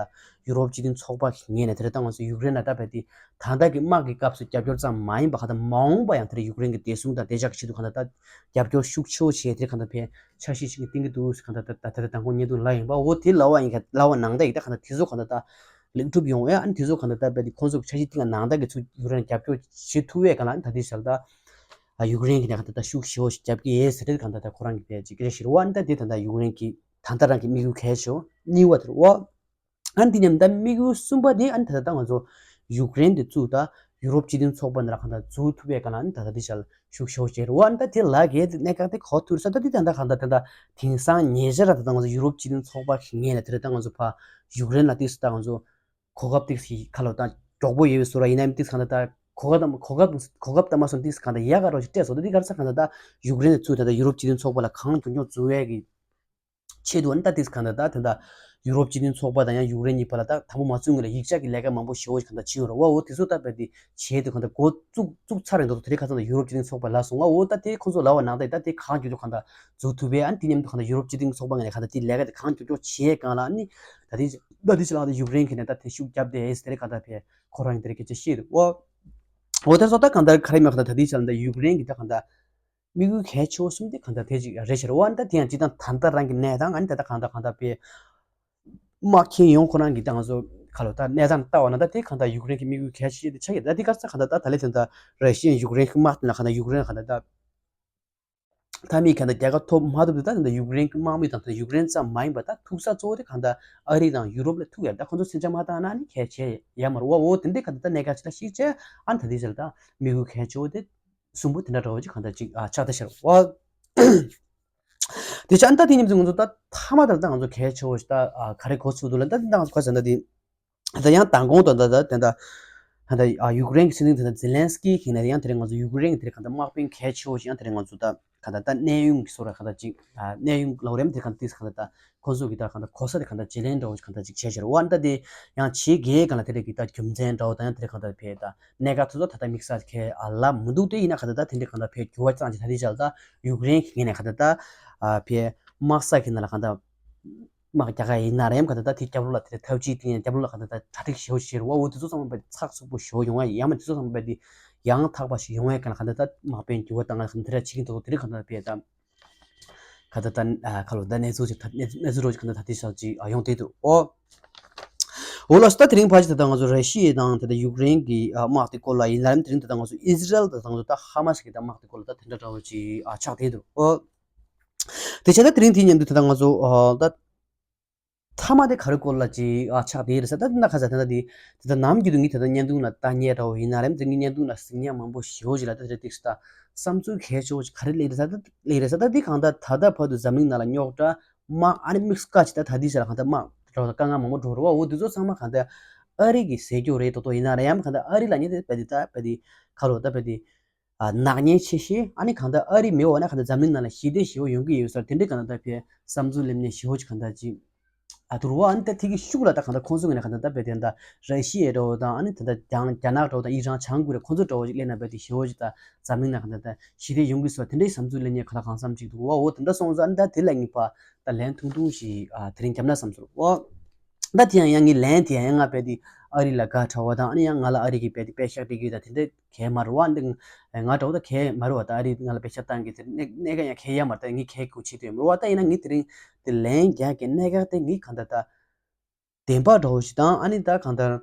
ཡུ་རོབ་སྤྱི་མཐུན་ཚོགས་པ་གི་ངོས་ནས་དེ་རེད་ད་ང་ཚོ་ཡུཀ་རེན་ལ་ད་རྦད་དེ་ད་ལྟ་གི་དམག་གི་སྐབས་སུ་རྒྱབ་སྐྱོར་ཙམ་མ་ཡིན་པ་གང་ལྟར་མ་འོངས་པ་ཡང་དེ་རེད་ཡུཀ་རེན་གྱི་བདེ་སྲུང་དང་བདེ་འཇགས་ཀྱི་ཆེད་དུ་གང་ལྟར་ད་རྒྱབ་སྐྱོར་ཤུགས་ཆེ་བོ་བྱས་དེ་གང་ལྟར་ཕན་འཆར་གཞི་ཞིག་གི་བཏིང་གི་འདུག་ཟེར་གང་ལྟར་ད་ད་ད་ལྟ་དང་པོ་བརྙན་ཐུང་ལབ་ཡིན་པ། འོ་དེ་ལབ་པ་ཡིན་ག་ལབ་པ་ནང་ལྟར་ཡིན་ད་གང་ལྟར་དེ་ཚོ་གང་ལྟར་ད་ལེགས་གྲུབ་ཡོང་བས། ཨ་ནི་དེ་ཚོ་གང་ལྟར་ད་རྦད་དེ་ཁོང་ཚོ་གི་འཆར་གཞི་བཏིང་ག་ནང་ལྟར་གྱི་ཚུར་ཡུཀ་རེན་རྒྱབ་སྐྱོར་བྱེད་ཐུབ་པས་གང་ལ་ཨ་ནི་ད་དེ་ཆ་ལ་ད་ཨ་ཡུཀ་རེན་གྱི་ནས་གང་ལྟར་ད་ཤུགས་ཞེ་པོ་ཞིག་རྒྱབ་ཀྱི་ཡོད་ཟེར་དེ་གང་ལྟར་ད་ཁོ་རང་གི་རྦད་ཅིག་སྐད་ཆ་བཤད་རེད་བ། ཨ་ནི་ད་དེ་ད་ལྟ་ཡུཀ་རེན་གྱི་ད་ལྟ་རང་གི་དམིགས་ཡུལ་གལ་ཆེ་བ་གཉིས་པ་དེ་རེད་བ། ཨ་ནི་དེ་མཉམ་ད་དམིགས་ཡུལ་གསུམ་པ་དེ་ཨ་ནི་ད་ལྟ་ང་ཚོ་ཡུཀ་རེན་དེ་ཚུར་ད་ཡུ་རོབ་སྤྱི་མཐུན་ཚོགས་པ་ནང་ལ་གང་ལྟར་འཛུལ་ཐུབ་པའི་སྒང་ལ་ཨ་ནི་ད་ལྟ་དེ་ཆ་ལ་ཤུགས་ཆེ་བོ་བྱས་རེད་བ། ཨ་ནི་ད་དེ་ལ་གས་དེ་གནད་འགག་དེ་གོ་ཐུབ་རེད་ས། ད་དེ་ད་ལྟ་གང་ལྟར་ད་ལྟ་དེང་སང་ཉེ་ཆར་ད་ལྟ་ང་ཚོ་ཡུ་རོབ་སྤྱི་མཐུན་ཚོགས་པ་གི་ངོས་ནས་དེ་རེད་ད་ང་ཚོ་ཕ་ཡུཀ་རེན་ལ་དེ་ད་ང་ཚོ་གོ་སྐབས་དེ་ཁ་ལོ་ད་མགྱོགས་པོ་ཡོད་པའི་བཟོ་འདྲ་ཡིན་ནའི་དེ་གང་ལྟར་ད་གོ་སྐབས་དང་གོ་སྐབས་གོ་སྐབས་ད་མ་སོང་དེ་གང་ལྟར་ཡག་ག་རོ་ཞིག་སྤྲད་སོང་། ད་དེ་ག་རེ་ས་གང་ལྟར་ད་ཡུཀ་རེན་ལ་ཚུར་ད་ལྟ་ཡུ་རོབ་སྤྱི་མཐུན་ཚོགས་པ་ལ་གང་མགྱོགས་མགྱོགས་འཛུལ་བའི་གི་ཆེད་དུ་ཨ་ནི་ད་ཏིག་གང་ལྟར་ད་དེ་འདྲ་ཡུ་རོབ་སྤྱི་མཐུན་ཚོགས་པ་དང་ཡང་ཡུཀ་རེན་གཉིས་བར་ལ་ད་དང་པོ་མ་བཙུགས་སྔོན་ལ་ཡིག་ཆ་གི་ལས་ཀ་མང་པོ་ཞེ་པོ་ཞིག་གང་ལྟར་བྱས་ཡོད་རེད་བ། འོ་དེ་ཚོ་ད་རྦད་དེ་བྱས་དུས་གང་ལྟར་འགོ་བཙུགས་བཙུགས་ཚར་རེད་འདུག་དེ་རིང་ཁ་སང་ད་ཡུ་རོབ་སྤྱི་མཐུན་ཚོགས་པ་ལ་སོང་བ། འོ་ད་དེ་ཁོང་ཚོ་ལབ་པ་ནང་ལྟར་ད་དེ་གང་མགྱོགས་མགྱོགས་གང་ལྟར་འཛུགས་ཐུབ་པས། ཨ་ནི་དེ་མཉམ་དུ་གང་ལྟར་ཡུ་རོབ་སྤྱི་མཐུན་ཚོགས་པ་ངོས་ནས་གང་ལྟར་དེ་ལས་ཀ་དེ་གང་མགྱོགས་མགྱོགས་བྱས་སྒང་ལ་ཨ་ནི་ད་དེ་ད་དེ་ཕྱི་ལ་ད་ཡུཀ་རེན་གྱི་ནས་ད་དེ་ཤུགས་བརྒྱབ་དེ་དེ་རིང་གང་ལྟར་ཕེ་ཁོ་རང་གི་དེ་རིང་སྐད་ཆ་བཤད་འདུག་འོ་འོ་དེ་ཚོ་ད་གང་ལྟར་ག་རེ་མེད་གང་ལྟར་ད་དེ་ཕྱི་ལ་ད་ཡུཀ་རེན་གྱི་ད་གང་ལྟར། དམིགས་ཡུལ་གལ་ཆེ་བ་གསུམ་དེ་གང་ལྟར་དེ་ཅིག་རེད་ཤག་རེད་བ། ད་དེ་ཡང་སྤྱིར་བཏང་ད་ལྟ་རང་གི་གནས་སྟངས་ཨ་ནི་ད་ལྟ་གང་ལྟར་གང་ལྟར་དཔེ་དམག་ཁྱེར་ཡོང་ཁོ་རང་གི་ད་ང་ཚོ་ག་ལོ་ད་གནས་སྟངས་ལྟ་བ་ན་ད་དེ་གང་ལྟར་ཡུཀ་རེན་གྱི་དམིགས་ཡུལ་གལ་ཆེ་ཤོས་དེ་ཆགས་ཀྱི་རེད། ད་དེ་ག་ས་གང་ལྟར་ད་ད་ལས་དོན་ད་ར་ཤི་ཡན་ཡུཀ་རེན་གྱི་དམག་དེ་ལ་གང་ལྟར་ཡུཀ་རེན་གང་ལྟར་ད་མཐའ་མའི་གང་ལྟར་རྒྱལ་ཁ་ཐོབ་མ་ཐུབ་དུས་ད་ད་ཡུཀ་རེན་གྱི་དམག་མི་དང་ད་ཡུཀ་རེན་ཙམ་མ་ཡིན་པ་ད་ཐུག་ས་གཙོ་བོ་དེ་གང་ལྟར་ཨ་རི་དང་ཡུ་རོབ་ལ་ཐུག་ཡ། ད་ཁོ་ཚོ་མཚོན་ཆ་མ་བཏང་ན་ནི་གལ་ཆེ་ཡ་མ་རེད་བ། འོ་དེ་འདྲའི་གང་ལྟར་ད་གནད་འགག་ཅིག་ད་ཤེས་བྱས་ཨ་ནི་ད་དེ་ཆ་ལ་ད་དམིགས་ཡུལ་གལ་ཆེ་བོ་དེ། གསུམ་པོ་དེ་འདྲ་འདྲ་བོ་ཅིག་གང་ལྟར་ཅིག་ཨ་ཆགས་བསྡད་ཤར་བ། དེ་ཆ་ཨ་ནི་ད་དེ་མཉམ་དུ་ང་ཚོ་ད་མཐའ་མ་ད་ལྟ་ང་ཚོ་གལ་ཆེ་བོ་ཞིག་ད་ཨ་ག་རེ་གོ་ཚུགས་འདུག་ལ། ད་དེ་ད་ང་ཚོ་ག་ཟེར་ན་དེ་ད་ཡང་མདང་དགོང་དུ་ད་ད་དེ་འདྲ་ད་ཨ་ཡུཀ་རེན་གྱི་སྲིད་འཛིན་དེ་འདྲ་ཛེ་ལན་སི་ཀི་གིས་ནས་ཡང་དེ་རིང་ང་ཚོ་ཡུཀ་རེན་གྱི་དེ་རིང་གང་ལྟར་དམག་དཔོན་གལ་ཆེ་བོ་ཞིག་ཡང་དེ་རིང་ང་ཚོ་ད་གང་ལྟར་ད་གནས་དབྱུང་གི་སོ་ར་གང་ལྟར་ཅིག་ཨ་གནས་དབྱུང་ལོ་རེམ་དེ་གང་ལྟར་ཏིས་གང་ལྟར་ད་ཁོ་ཚོ་གི་ད་གང་ལྟར་གོ་ས་དེ་གང་ལྟར་བརྗེ་ལེན་འདྲ་བོ་ཞིག་གང་ལྟར་ཅིག་བྱས་ཤར་བ། ཨ་ནི་ད་དེ་ཡང་ཕྱི་རྒྱལ་གང་ལ་དེ་རིགས་ཀྱི་ད་རྒྱུ་མཚན་འདྲ་བོ་དང་ཡང་དེ་རིགས་གང་ལྟར་ཕེ་ད་གནད་འགག་ཐུག་ཚོ་ད་ལྟ་དམིགས་བསལ་ཁེ་ཨ་ལབ་མི་འདུག་དེ་ཡིན་ན་གང་ལྟར་ད་དེ་འདྲའི་གང་ལྟར་ཕེ་འགྱུར་བ་ཙང་ཅིག་ད་དེ་ཅག་ད་ཡུཀ་རེན་གི་ངོས་ནས་གང་ལྟར་ད་ཨ་ཕེ་དམག་ས་གི་ནང་ལ་གང་ལྟར་དམག་རྒྱག་ག་ཡིན་ན་རེམ་གང་ལྟར་ད་དེ་རྒྱབ་ལོགས་ལ་དེ་འདྲ་ཐབས་ཇུས་དེ་ཡང་རྒྱབ་ལོགས་ལ་གང་ལྟར་ད་གྲ་སྒྲིག་ཞེ་པོ་ཞིག་བྱེད་རུང་བ། འོ་དེ་ཚོ་ཚང་མ་ཕེ་ཚགས་ཚུད་པོ་ཞེ་པོ་ཡོང་བ་ཡིན། ཡང་མ་དེ་ཚོ་ཚང་མ་ཕེ་དེ་ཡང་དག་པ་ཞིག་ཡོང་བའི་གང་ལ་གང་ལྟར་ད་དམག་དཔོན་འགྱུར་བ་བཏང་ག་གང་ལྟར་བྱེད་ཀྱི་འདུག་དེ་རིགས་གང་ལྟར་ཕེ་ད། ག་ད་ད་ཨ་ཁ་ལོ་ད་གནས་ཚུལ་ཅིག་ད་གནས་གནས་ཚུལ་རོ་ཅིག་ག་ད་ད་དེ་ཤག་ཅིག་ཨ་ཡོང་དེ་འདུག་ཨོ། འོ་ལགས་སོ། ད་དེ་རིང་ཕལ་ཆེར་ད་ལྟ་ང་ཚོ་ར་ཤི་ཡ་དང་ད་ལྟ་ཡུཀ་རེན་གྱི་ཨ་དམག་དེ་སྐོར་ལ་ཡིན་ན་རེམ། དེ་རིང་ད་ལྟ་ང་ཚོ་ཨི་ཟི་རལ་དང་ད་ལྟ་ཧ་མ་སི་གི་ད་དམག་དེ་སྐོར་ལ་ད་དེ་འདྲ་འདྲ་བོ་ཅིག་ཨ་ཆགས་དེ་འདུག་ཨོ། དེ་ཆ་ད་དེ་རིང་དེའི་མཉམ་དུ་ད་ལྟ་ང་ཚོ་ཨ་ད། མཐའ་མ་དེ་ག་རེ་སྐོར་ལ་ཅིག་ཨ་ཆགས་དེ་རེད་ཟེར་ད་དེ་ན་ཁ་ཟེར་ད་ད་དེ་དེ་ད་ནམ་རྒྱུན་དུ་ངས་ད་ད་བརྙན་ཐུང་ལ་ལྟ་མཁན་འདྲ་བོ་ཡིན་ན་རེམ། དེ་ངས་བརྙན་ཐུང་ལ་གཟིགས་མཁན་མང་པོ་ཞེ་པོ་ཅིག་ལ་ད་དེ་རེད་དེ་ད་བསམ་ཚུལ་གལ་ཆེ་བོ་ཅིག་ག་རེ་སླེབས་རེད་ཟེར་ད་སླེབས་རེད་ཟེར་ད་དེ་གང་ལྟར་ད་ལྟ་བར་དུ་འཛམ་གླིང་ནང་ལ་རྙོག་དྲ་དམག་ཨ་ནི་དམིགས་བཀར་ཅིག་ད་ད་དེ་ཟེར་ལ་གང་ལྟར་དམག་འགྲོ་ད་དཀའ་ངལ་མང་པོ་འགྲོ་རེད་བ། འོ་དེ་ཚོ་ཚང་མ་གང་ལྟར་ ཨ་རི་གི་ཟས་སྐྱོ་རེད་ཏོག་ཏོག་ཡིན་ན་ར་ཡང་གང་ལྟར་ཨ་རི་ལབ་མཁན་དེ་བལ་དེ་ད་བལ་དེ་ཁ་ལོ་ད་བལ་དེ་ནག་ཉེས་ཆེ་ཤོས། ཨ་ནི་གང་ལྟར་ཨ་རི་མེད་པ་ན་གང་ལྟར་འཛམ་གླིང་ནང་ལ་ཞི་བདེ་ཞེ་པོ་ཡོང་གི་ཡོད་ས་རེད། དེ་འདྲའི་གང་ལྟར་ད་བལ་བསམ་ཚུལ་ལེན་མཁན་ཞེ་པོ་ཅིག་གང་ལྟར་ཅིག་ཨ་ཐུར་བ་ཨ་ནི་ད་དེ་གི་ཤུགས་ལ་ད་གང་ལྟར་ཁོང་ཚོ་གི་ནས་གང་ལྟར་ད་བལ་དེ་ད་ར་ཤི་ཡའི་འདྲ་བོ་དང་ཨ་ནི་ད་ལྟ་རྒྱ་རྒྱ་ནག་འདྲ་བོ་དང་ཨི་རན་བྱང་གུ་རེད། ཁོང་ཚོ་འདྲ་བོ་ཅིག་སླེབས་ན་བལ་དེ་ཞེ་པོ་ཅིག་ད་འཛམ་གླིང་ནང་གང་ལྟར་ད་ཞི་བདེ་ཡོང་གི་སོ་དེ་འདྲའི་བསམ་ཚུལ་ལེན་མཁན་གང་ལ་གང་འཚམ་ཅིག་འདུག་བ། འོ་དེ་འདྲ་སོང་ཙང་ཨ་ནི་ད་དེ་ལ་ངེས་པ་ད་ལན་ཐུང་ཐུང་ཞིག་ཨ་དེ་རིང་བརྒྱབ་ན་བསམ་ཚུལ་བ། ད་དེ་ཡང་ཡང་ངའི་ལན་དེ་ཡང་ཡང་ང་བལ་དེ་ཨ་རི་ལ་དགའ་དྲགས་པ་དང་ཨ་ནི་ཡང་ང་ལ་ཨ་རི་གི་བལ་དེ་པེ་ཤག་སྤྲད་ཀྱི་ཡོད་ད་དེ་འདྲ་གལ་མ་རེད་བ། འདི་ང་འདྲ་བོ་ད་གལ་མ་རེད་བ། ད་ཨ་རི་ང་ལ་པེ་ཤག་བཏང་གི་དེ་གནད་གནད་འགག་ཡང་གལ་ཡ་མ་རེད། ད་ངས་གལ་གོ་ཆེ་དོན་མ་རེད་བ། ད་ཡིན་ན་ངས་དེ་རིང་དེ་ལན་རྒྱག་གི་གནད་འགག་དེ་ངས་གང་ལྟར་ད་བདེན་པ་འདྲ་བོ་ཞིག་དང་ཨ་ནི་ད་གང་ལྟར་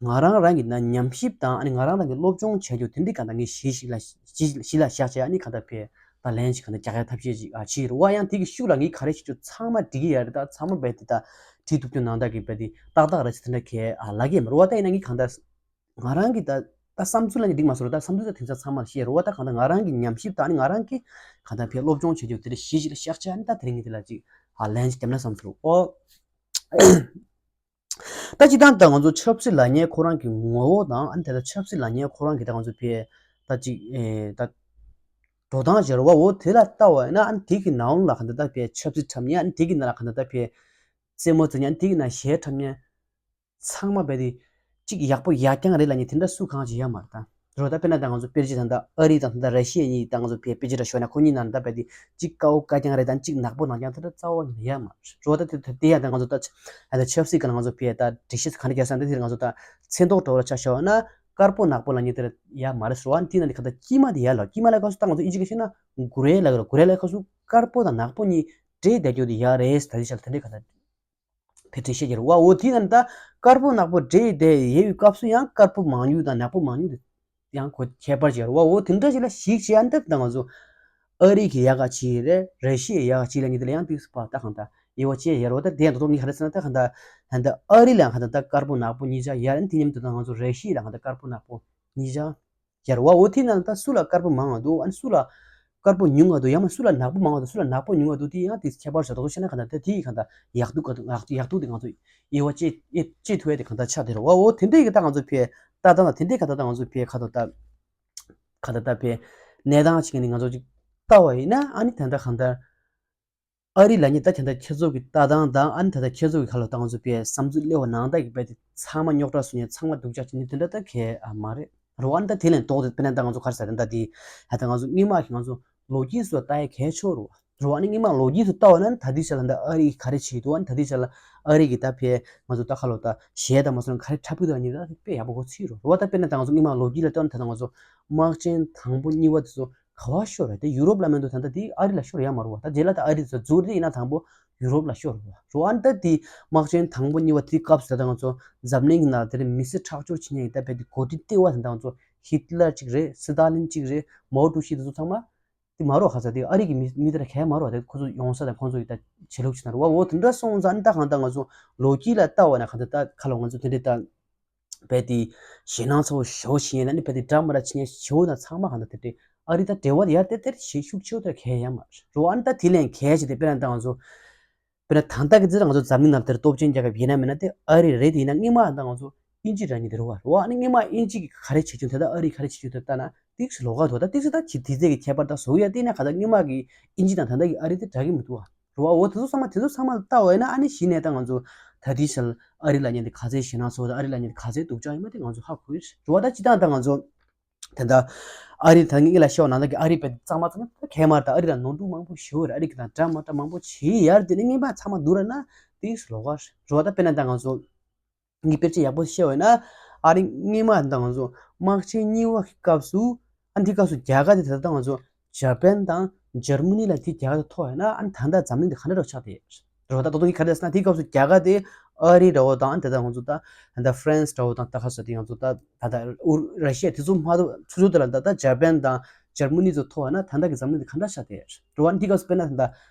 ང་རང་རང་གི་ན་ཉམས་ཞིབ་དང་ཨ་ནི་ང་རང་རང་གི་སློབ་སྦྱོང་བྱ་རྒྱུ་དེ་འདྲའི་གང་ལྟར་ངས་གཞི་ཞིག་ལ་གཞི་གཞི་ལ་བཞག་བྱས་ཨ་ནི་གང་ལྟར་བལ་ད་ལན་ཞིག་གང་ལྟར་རྒྱག་ཡ་ཐབས་ཤེས་ཅིག་ཨ་བྱེད་རེད་བ། ཡང་དེ་གི་ཤུགས་ལ་ངས་ག་རེ་བྱེད་རྒྱུ་ཚང་མ་འགྲིག་གི་ཡ་རེད། ད་ཚང་མ་བལ་དེ་ད་བྲིས་ཐུབ་རྒྱུ་ནང་ལྟར་གི་བལ་དེ་ཏག་ཏག་རེད་ཟེར་དེ་འདྲ་གལ་ཨ་ལབ་ཀྱི་ཡ་མ་རེད་བ། ད་ཡིན་ན་ངས་གང་ལྟར། ང་རང་གི་ད་ད་བསམ་ཚུལ་ལ་ནི་འགྲིག་མ་སོང་ར། ད་བསམ་ཚུལ་ད་དེང་སང་ཚང་མར་བཤད་རོ་བ། ད་གང་ལྟར་ང་རང་གི་ཉམས་ཞིབ་དང་ནི་ང་རང་གི་གང་ལྟར་བལ་སློབ་སྦྱོང་བྱེད་རྒྱུ་དེ་འདྲ་གཞི་ཞིག་ལ་བཞག་བྱས་ནི་ད་དེ་རིང་གི་དེ་ལ་ཅིག་ཨ་ལན་ཅིག་བརྒྱབ་ན་བསམ་སོང་ཨོ། ད་སྤྱིར་བཏང་ད་ང་ཚོ་ཆབ་སྲིད་ལབ་མཁན་ཁོ་རང་གི་ངོ་བོ་དང་ཨ་ནི་དེ་ལ་ཆབ་སྲིད་ལབ་མཁན་ཁོ་རང་གི་ད་ང་ཚོ་བལ་ད་ཅིག་ཨེ་ད་འགྲོ་སྟངས་བྱེད་རོ་བ། འོ་དེ་ལ་ལྟ་བ་ཡིན་ན་ཨ་ནི་དེ་གི་ནང་ལ་གང་ལྟར་ད་བལ་ཆབ་སྲིད་འཁྲབ་མཁན་ཨ་ནི་དེ་གི་ནང་ལ་གང་ལྟར་ད་བལ་རྩེད་མོ་རྩེ་མཁན་ཨ་ནི་དེ་གི་ནང་གཞས་འཁྲབ་མཁན། ཚང་མ་བལ་དེ་གཅིག་ཡག་པོ་ཡག་རྐྱང་རེད་ལབ་མཁན་དེ་འདྲ་སུ་གང་ཅིག་ཡོད་མ་རེད་ད། རོ་ད་དཔེར་ན་ད་ང་ཚོ་དཔེར་བརྗོད་ད་ལྟ་ཨ་རི་དང་ད་ལྟ་ར་ཤི་ཡ་གཉིས་ད་ང་ཚོ་བལ་དཔེར་བརྗོད་ར་ཞོ་ན་ཁོ་གཉིས་ནང་ད་བལ་དེ་གཅིག་དཀའ་བོ་དཀའ་རྐྱང་རེད་དང་གཅིག་ནག་པོ་ནག་རྐྱང་དེ་འདྲ་རྩ་བ་ཉིད་ནས་ཡོད་མ་རེད། རོ་ད་དེ་དེ་ཡང་ད་ང་ཚོ་ད་ད་ཆབ་སྲིད་ཀྱི་ནང་ང་ཚོ་བལ་ད་འགྲེལ་བཤད་ག་འདྲ་རྒྱག་ས་འདི་དེར་ང་ཚོ་ད་མཚན་ཐོག་འགྲོ་བ་ཆ་བཞག་ན་དཀར་པོ་ནག་པོ་ལབ་མཁན་དེ་འདྲ་ཡོད་མ་རེད། རོ་ཨ་ནི་དེ་ན་ནི་ག་ད་དཀྱིལ་མ་དེ་ཡོད་ལ་དཀྱིལ་མ་ལ་སྐབས་སུ་ད་ང་ཚོ་ཨིན་ཇི་གི་བཤད་ན་གུ་རེ་ལབ་གི་རོ། གུ་རེ་ལ་སྐབས་སུ་དཀར་པོ་དང་ནག་པོ་གཉིས་འདྲེས་བསྡད་རྒྱུ་དེ་ཡག་རེད་ད་དེ་ཤར་དེ་འདྲའི་ག་ད། བལ་འགྲེལ་བཤད་རྒྱག་རེད་བ། འོ་དེ་ན་ད་དཀར་པོ་ནག་པོ་འདྲེས་བསྡད་ཡོད་པའི་སྐབས་སུ་ཡང་དཀར་པོ་མང་ཉུང་དང་ནག་པོ་མང་ཉུང་དེ་ཡང་ཁོ་ཁྱད་པར་ཅིག་རེད་བ། འོ་དེ་འདྲ་ཞིག་ལ་གཞིགས་བྱས་ཨ་འདི་ད་ང་ཚོ་ཨ་རི་གི་ཡག་ག་ཅིག་རེད། ར་ཤི་ཡའི་ཡག་ག་ཅིག་ལ་ཉིད་དེ་ལ་ཡང་དུས་སུ་བ་ད་གང་ལྟར་དབྱེ་བ་ཕྱེ་ཡ་རེད་བ། ད་དེ་ཡང་ད་དུང་ངས་ག་རེ་ཟེར་ན་ད་གང་ལྟར་ད་ལྟ་ཨ་རི་ལ་ཡང་གང་ལྟར་ད་དཀར་པོ་ནག་པོ་གཉིས་ཆ་ཡ་རེད། དེ་མཉམ་དུ་ད་ང་ཚོ་ར་ཤི་ཡ་ལ་གང་ལྟར་དཀར་པོ་ནག་པོ་གཉིས་ཆ། ཡར་བ། འོ་དེ་ན་ད་སུ་ལ་དཀར་པོ་མང་བ་འདུག་ཨ་ནི་སུ་ལ་དཀར་པོ་ཉུང་བ་འདུག་ཡང་མ་སུ་ལ་ནག་པོ་མང་བ་འདུག་སུ་ལ་ནག་པོ་ཉུང་བ་འདུག་དེ་ཡང་དེ་ཁྱད་པར་ཞིག་ད་དུང་བཤད་ན་གང་ལྟར་ད་དེ་ཡི་གང་ལྟར་ཡག་སྡུག་ག་དུང་ཡག་ཡག་སྡུག་དེ་ང་ཚོ་དབྱེ་བ་ཕྱེ་དབྱེ་ཕྱེ་ཐུབ་ཡ་དེ་གང་ལྟར་ཆགས་བསྡད་རེད་བ། འོ་དེ་འདྲ་ཡི་གི་ད་ང་ཚོ་ཕའི་ལྟ་སྟངས་དང་དེ་འདྲའི་ག་ད་ད་ང་ཚོ་ཕའི་ཁ་ཐོག་ད་ག་ད་ད་ཕའི་གནས་སྟངས་ཅིག་ནི་ང་ཚོ་ཅིག་ལྟ་བ་ཡིན་ན་ཨ་ནི་ད་ལྟ་གང་ལྟར། ཨ་རི་ལ་ཉིད་ད་དེ་འདྲ་ཁྱེད་ཚོ་གི་ལྟ་སྟངས་དང་ཨ་ནི་ད་ལྟ་ཁྱེད་ཚོ་གི་ཁ་ལོ་ད་ང་ཚོ་པའི་བསམ་ཚུལ་སླེབས་པ་ནང་ལྟར་གྱི་པའི་དེ་ཚང་མ་རྙོག་དྲ་བཟོ་མཁན་ཚང་མ་སྡུག་ཅག་བྱེད་མཁན་དེ་འདྲ་ད་གལ་ཨ་མ་རེད་རོ། ཨ་ནི་ད་དེ་ལན་ཏོག་དེ་དཔེར་ན་ད་ང་ཚོ་ག་རེ་ཟེར་དེ་འདྲ་དེ་ཨ་ད་ང་ཚོ་སྔོན་མ་གི་ང་ཚོ་ལོ་རྒྱུས་སུ་ལྟ་ཡ་གལ་ཆེ་རོ་རོ། ཨ་ནི་སྔོན་མ་ལོ་རྒྱུས་སུ་ལྟ་བ་ན་ད་དེ་ཆ་ལ་འདི་ཨ་རི་ག་རེ་བྱེད་འདུག་ཨ་ནི་ད་དེ་ཆ་ལ་ཨ་རི་གི་ད་ཕའི་ང་ཚོ་ད་ཁ་ལོ་ད་གཞས་དང་མ་སོང་ག་རེ་འཁྲབ་ཕུད་དང་ཉིད་ད་དཔེ་ཡག་པོ་གོ་ཚིག་རོ་རོ། ཨ་ད་དཔེར་ན་ད་ང་ཚོ་སྔོན་མ་ལོ་རྒྱུས་ལ་ལྟ་ན་ད་ང་ཚོ་དམག་ཆེན་དང་པོ་གཉིས་པ་དེ་ཚོ་ག་བ་ཤོར་རེད། དེ་ཡུ་རོབ་ལ་མེད་འདུག་ད་ལྟ་དེ་ཨ་རི་ལ་ཤོར་ཡ་མ་རུ་བ། ད་རྗེས་ལ་ད་ཨ་རི་ཚོ་འཛུགས་རེད་ཡིན་ན་དང་པོ་ཡུ་རོབ་ལ་ཤོར་རུ་བ་རུ་བ། ད་དེ་དམག་ཆེན་དང་པོ་གཉིས་པ་དེའི་སྐབས་སུ་ད་ང་ཚོ་འཛམ་གླིང་གི་ནང་དེ་རིང་མི་སེར་ཁྲག་སྦྱོར་བྱེད་མཁན་གྱི་ད་བལ་དེ་འགོ་ཁྲིད་ལྟེ་བ་དེ་ད་ང་ཚོ་ཧི་ཏི་ལར་གཅིག་རེད། སི་ཏཱ་ལིན་གཅིག་རེད། མའོ་ཀྲུའུ་ཞི་དེ་ཚོ་ཚང་མ་དེ་མ་རུ་བ། ཁ་ཚ་དེ་ཨ་རི་གི་མི་མི་དེ་ལ་གལ་མ་རུ་བ། དེ་ཁོ་ཚོ་ཡོང་ས་དང་ཁོ་ཚོ་ཡི་ད་བྱེད་ལུགས་བྱེད་ན་རུ་བ། འོ་དེ་འདྲ་སོང་ཙང་ད་གང་ལྟར་ང་ཚོ་ལོ་རྒྱུས་ལ་ལྟ་བ་ན་གང་ལྟར་ད་ཁ་ལོ་ང་ཚོ་དེ་འདྲའི་ད། བལ་དེ་ཞེད་སྣང་ཚ་བོ་ཞེ་པོ་ཕྱིན་ཡིན་ན་ནི་བལ་དེ་འདྲ་མི་འདྲ་ཕྱིན་ཡ་ཞེ་པོ་དང་ཚང་མ་གང་ལྟར་དེ་འདྲའི་ཨ་རི་ད་འབྲེལ་བ་ཡར་དེ་དེར་ཞེ་ཤུགས་ཆེ་བོ་དེར་གལ་ཡ་མ་རེད་རོ། ཨ་ནི་ད་དེ་ལན་གལ་ཆེ་དེ་དཔེར་ན་ད་ང་ཚོ་དཔེར་ན་ད་ལྟ་གི་ཚེ་ང་ཚོ་འཛམ་གླིང་ནང་དེར་སྟོབས་ཆེན་རྒྱལ་ཁབ་ཡིན་ན་མིན་ན་དེ་ཨ་རི་རེད། དེ་ཡིན་ན་སྔོན་མ་ད་ང་ཚོ་དབྱིན་ཇི་རང་ཉིད་དེ་རེད་བ་རོ། ཨ་ནི་སྔོན་མ་དབྱིན་ཇི་གི་ག་རེ་བྱེད་ཀྱི་ད་ལྟ་ཨ་རི་ག་རེ་བྱེད་ཀྱི་ད་ལྟ་ན་ཏིག་ཙི་ལོགས་ཀ་འདུག་ད་ཏིག་ཙི་ད་ཇི་དེ་ཚེ་གི་ཁྱད་པར་ད་བཟོ་ཡ་དེ་ན་ག་ད་སྔོན་མ་གི་དབྱིན་ཇི་དང་ད་ལྟ་གི་ཨ་རི་དེ་འདྲ་གི་མི་འདུག་བ། རེད་བ། འོ་དེ་ཚོ་ཚང་མ་དེ་ཚོ་ཚང་མ་ལ་ལྟ་བ་ཡིན་ན་ཨ་ནི་གཞི་ནས་ད་ང་ཚོ་ད་ལྟའི་ཆར་ཨ་རི་ལབ་མཁན་དེ་ག་ཚད་ཞེད་སྣང་ཚོར་བ་དང་ཨ་རི་ལབ་མཁན་དེ་ག་ཚད་སྡུག་ཅག་ཡིན་མ་དེ་ང་ཚོ་ཧ་གོ་ཡི་རེད་བ། ད་སྤྱིར་བཏང་ད་ང་ཚོ་ད་ལྟ་ཨ་རི་ད་ངས་ལ་ཤོག་ནང་ལ་གི་ཨ་རི་པའི་གཙང་མ་ཚང་མ་གལ་མ་ད་ཨ་རི་ལ་ནོར་འཁྲུལ་མང་པོ་ཞིག་ཡོད་རེད། ཨ་རི་གི་ད་འདྲ་མ་འདྲ་མང་པོ་བྱེད་ཡར་དེ་ནི་ངེས་པ་ཚང་མ་འདུག་ར་ན་དེ་ལོགས་ཀ་རེད་བ། ད་དཔེར་ན་ད་ང་ཚོ་ངས་དཔེར་བརྗོད་ཡག་པོ་བཤད་པ་ཡིན་ན། ཨ་རི་སྔོན་མ་དང་ང་ཚོ་དམག་ཆེན་གཉིས་པ་གི་སྐབས་སུ་ཨ་འདི་སྐབས་སུ་རྒྱ་གར་དེ་ད་ལྟ་ང་ཚོ་ཇ་པན་དང་འཇར་མ་ནི་ལ་དེ་རྒྱ་གར་དེ་ཐོབ་ཡོད་ན་ཨ་ནི་ད་ལྟ་འཛམ་གླིང་དེ་ག་འདྲ་རོ་ཆགས་ཏེ་རེད་བ། ད་ད་དུང་གི་ག་རེ་ཟེར་ན་དེ་སྐབས་སུ་རྒྱ་གར་དེ་ཨ་རི་འདྲ་བོ་དང་ཨ་ནི་ད་ལྟ་ང་ཚོ་ད་ད་ལྟ་ཧྥ་རན་སི་འདྲ་བོ་དང་ད་ག་ཟེར་དེ་ང་ཚོ་ད་ད་ལྟ་ཨུ་ར་ཤི་ཡ་དེ་ཚོ་མ་གཏོགས་ཚུར་ཚུར་དེ་ལ་ད་ལྟ་ཇ་པན་དང་འཇར་མ་ནི་ཚོ་ཐོབ་ཡོད་ན་ད་ལྟ་གི་འཛམ་གླིང་དེ་ག་འདྲ་ཆགས་ཏེ་རེད་བ། ཨ་ནི་དེ་སྐབས་སུ་དཔེར་ན་ད་ལྟ་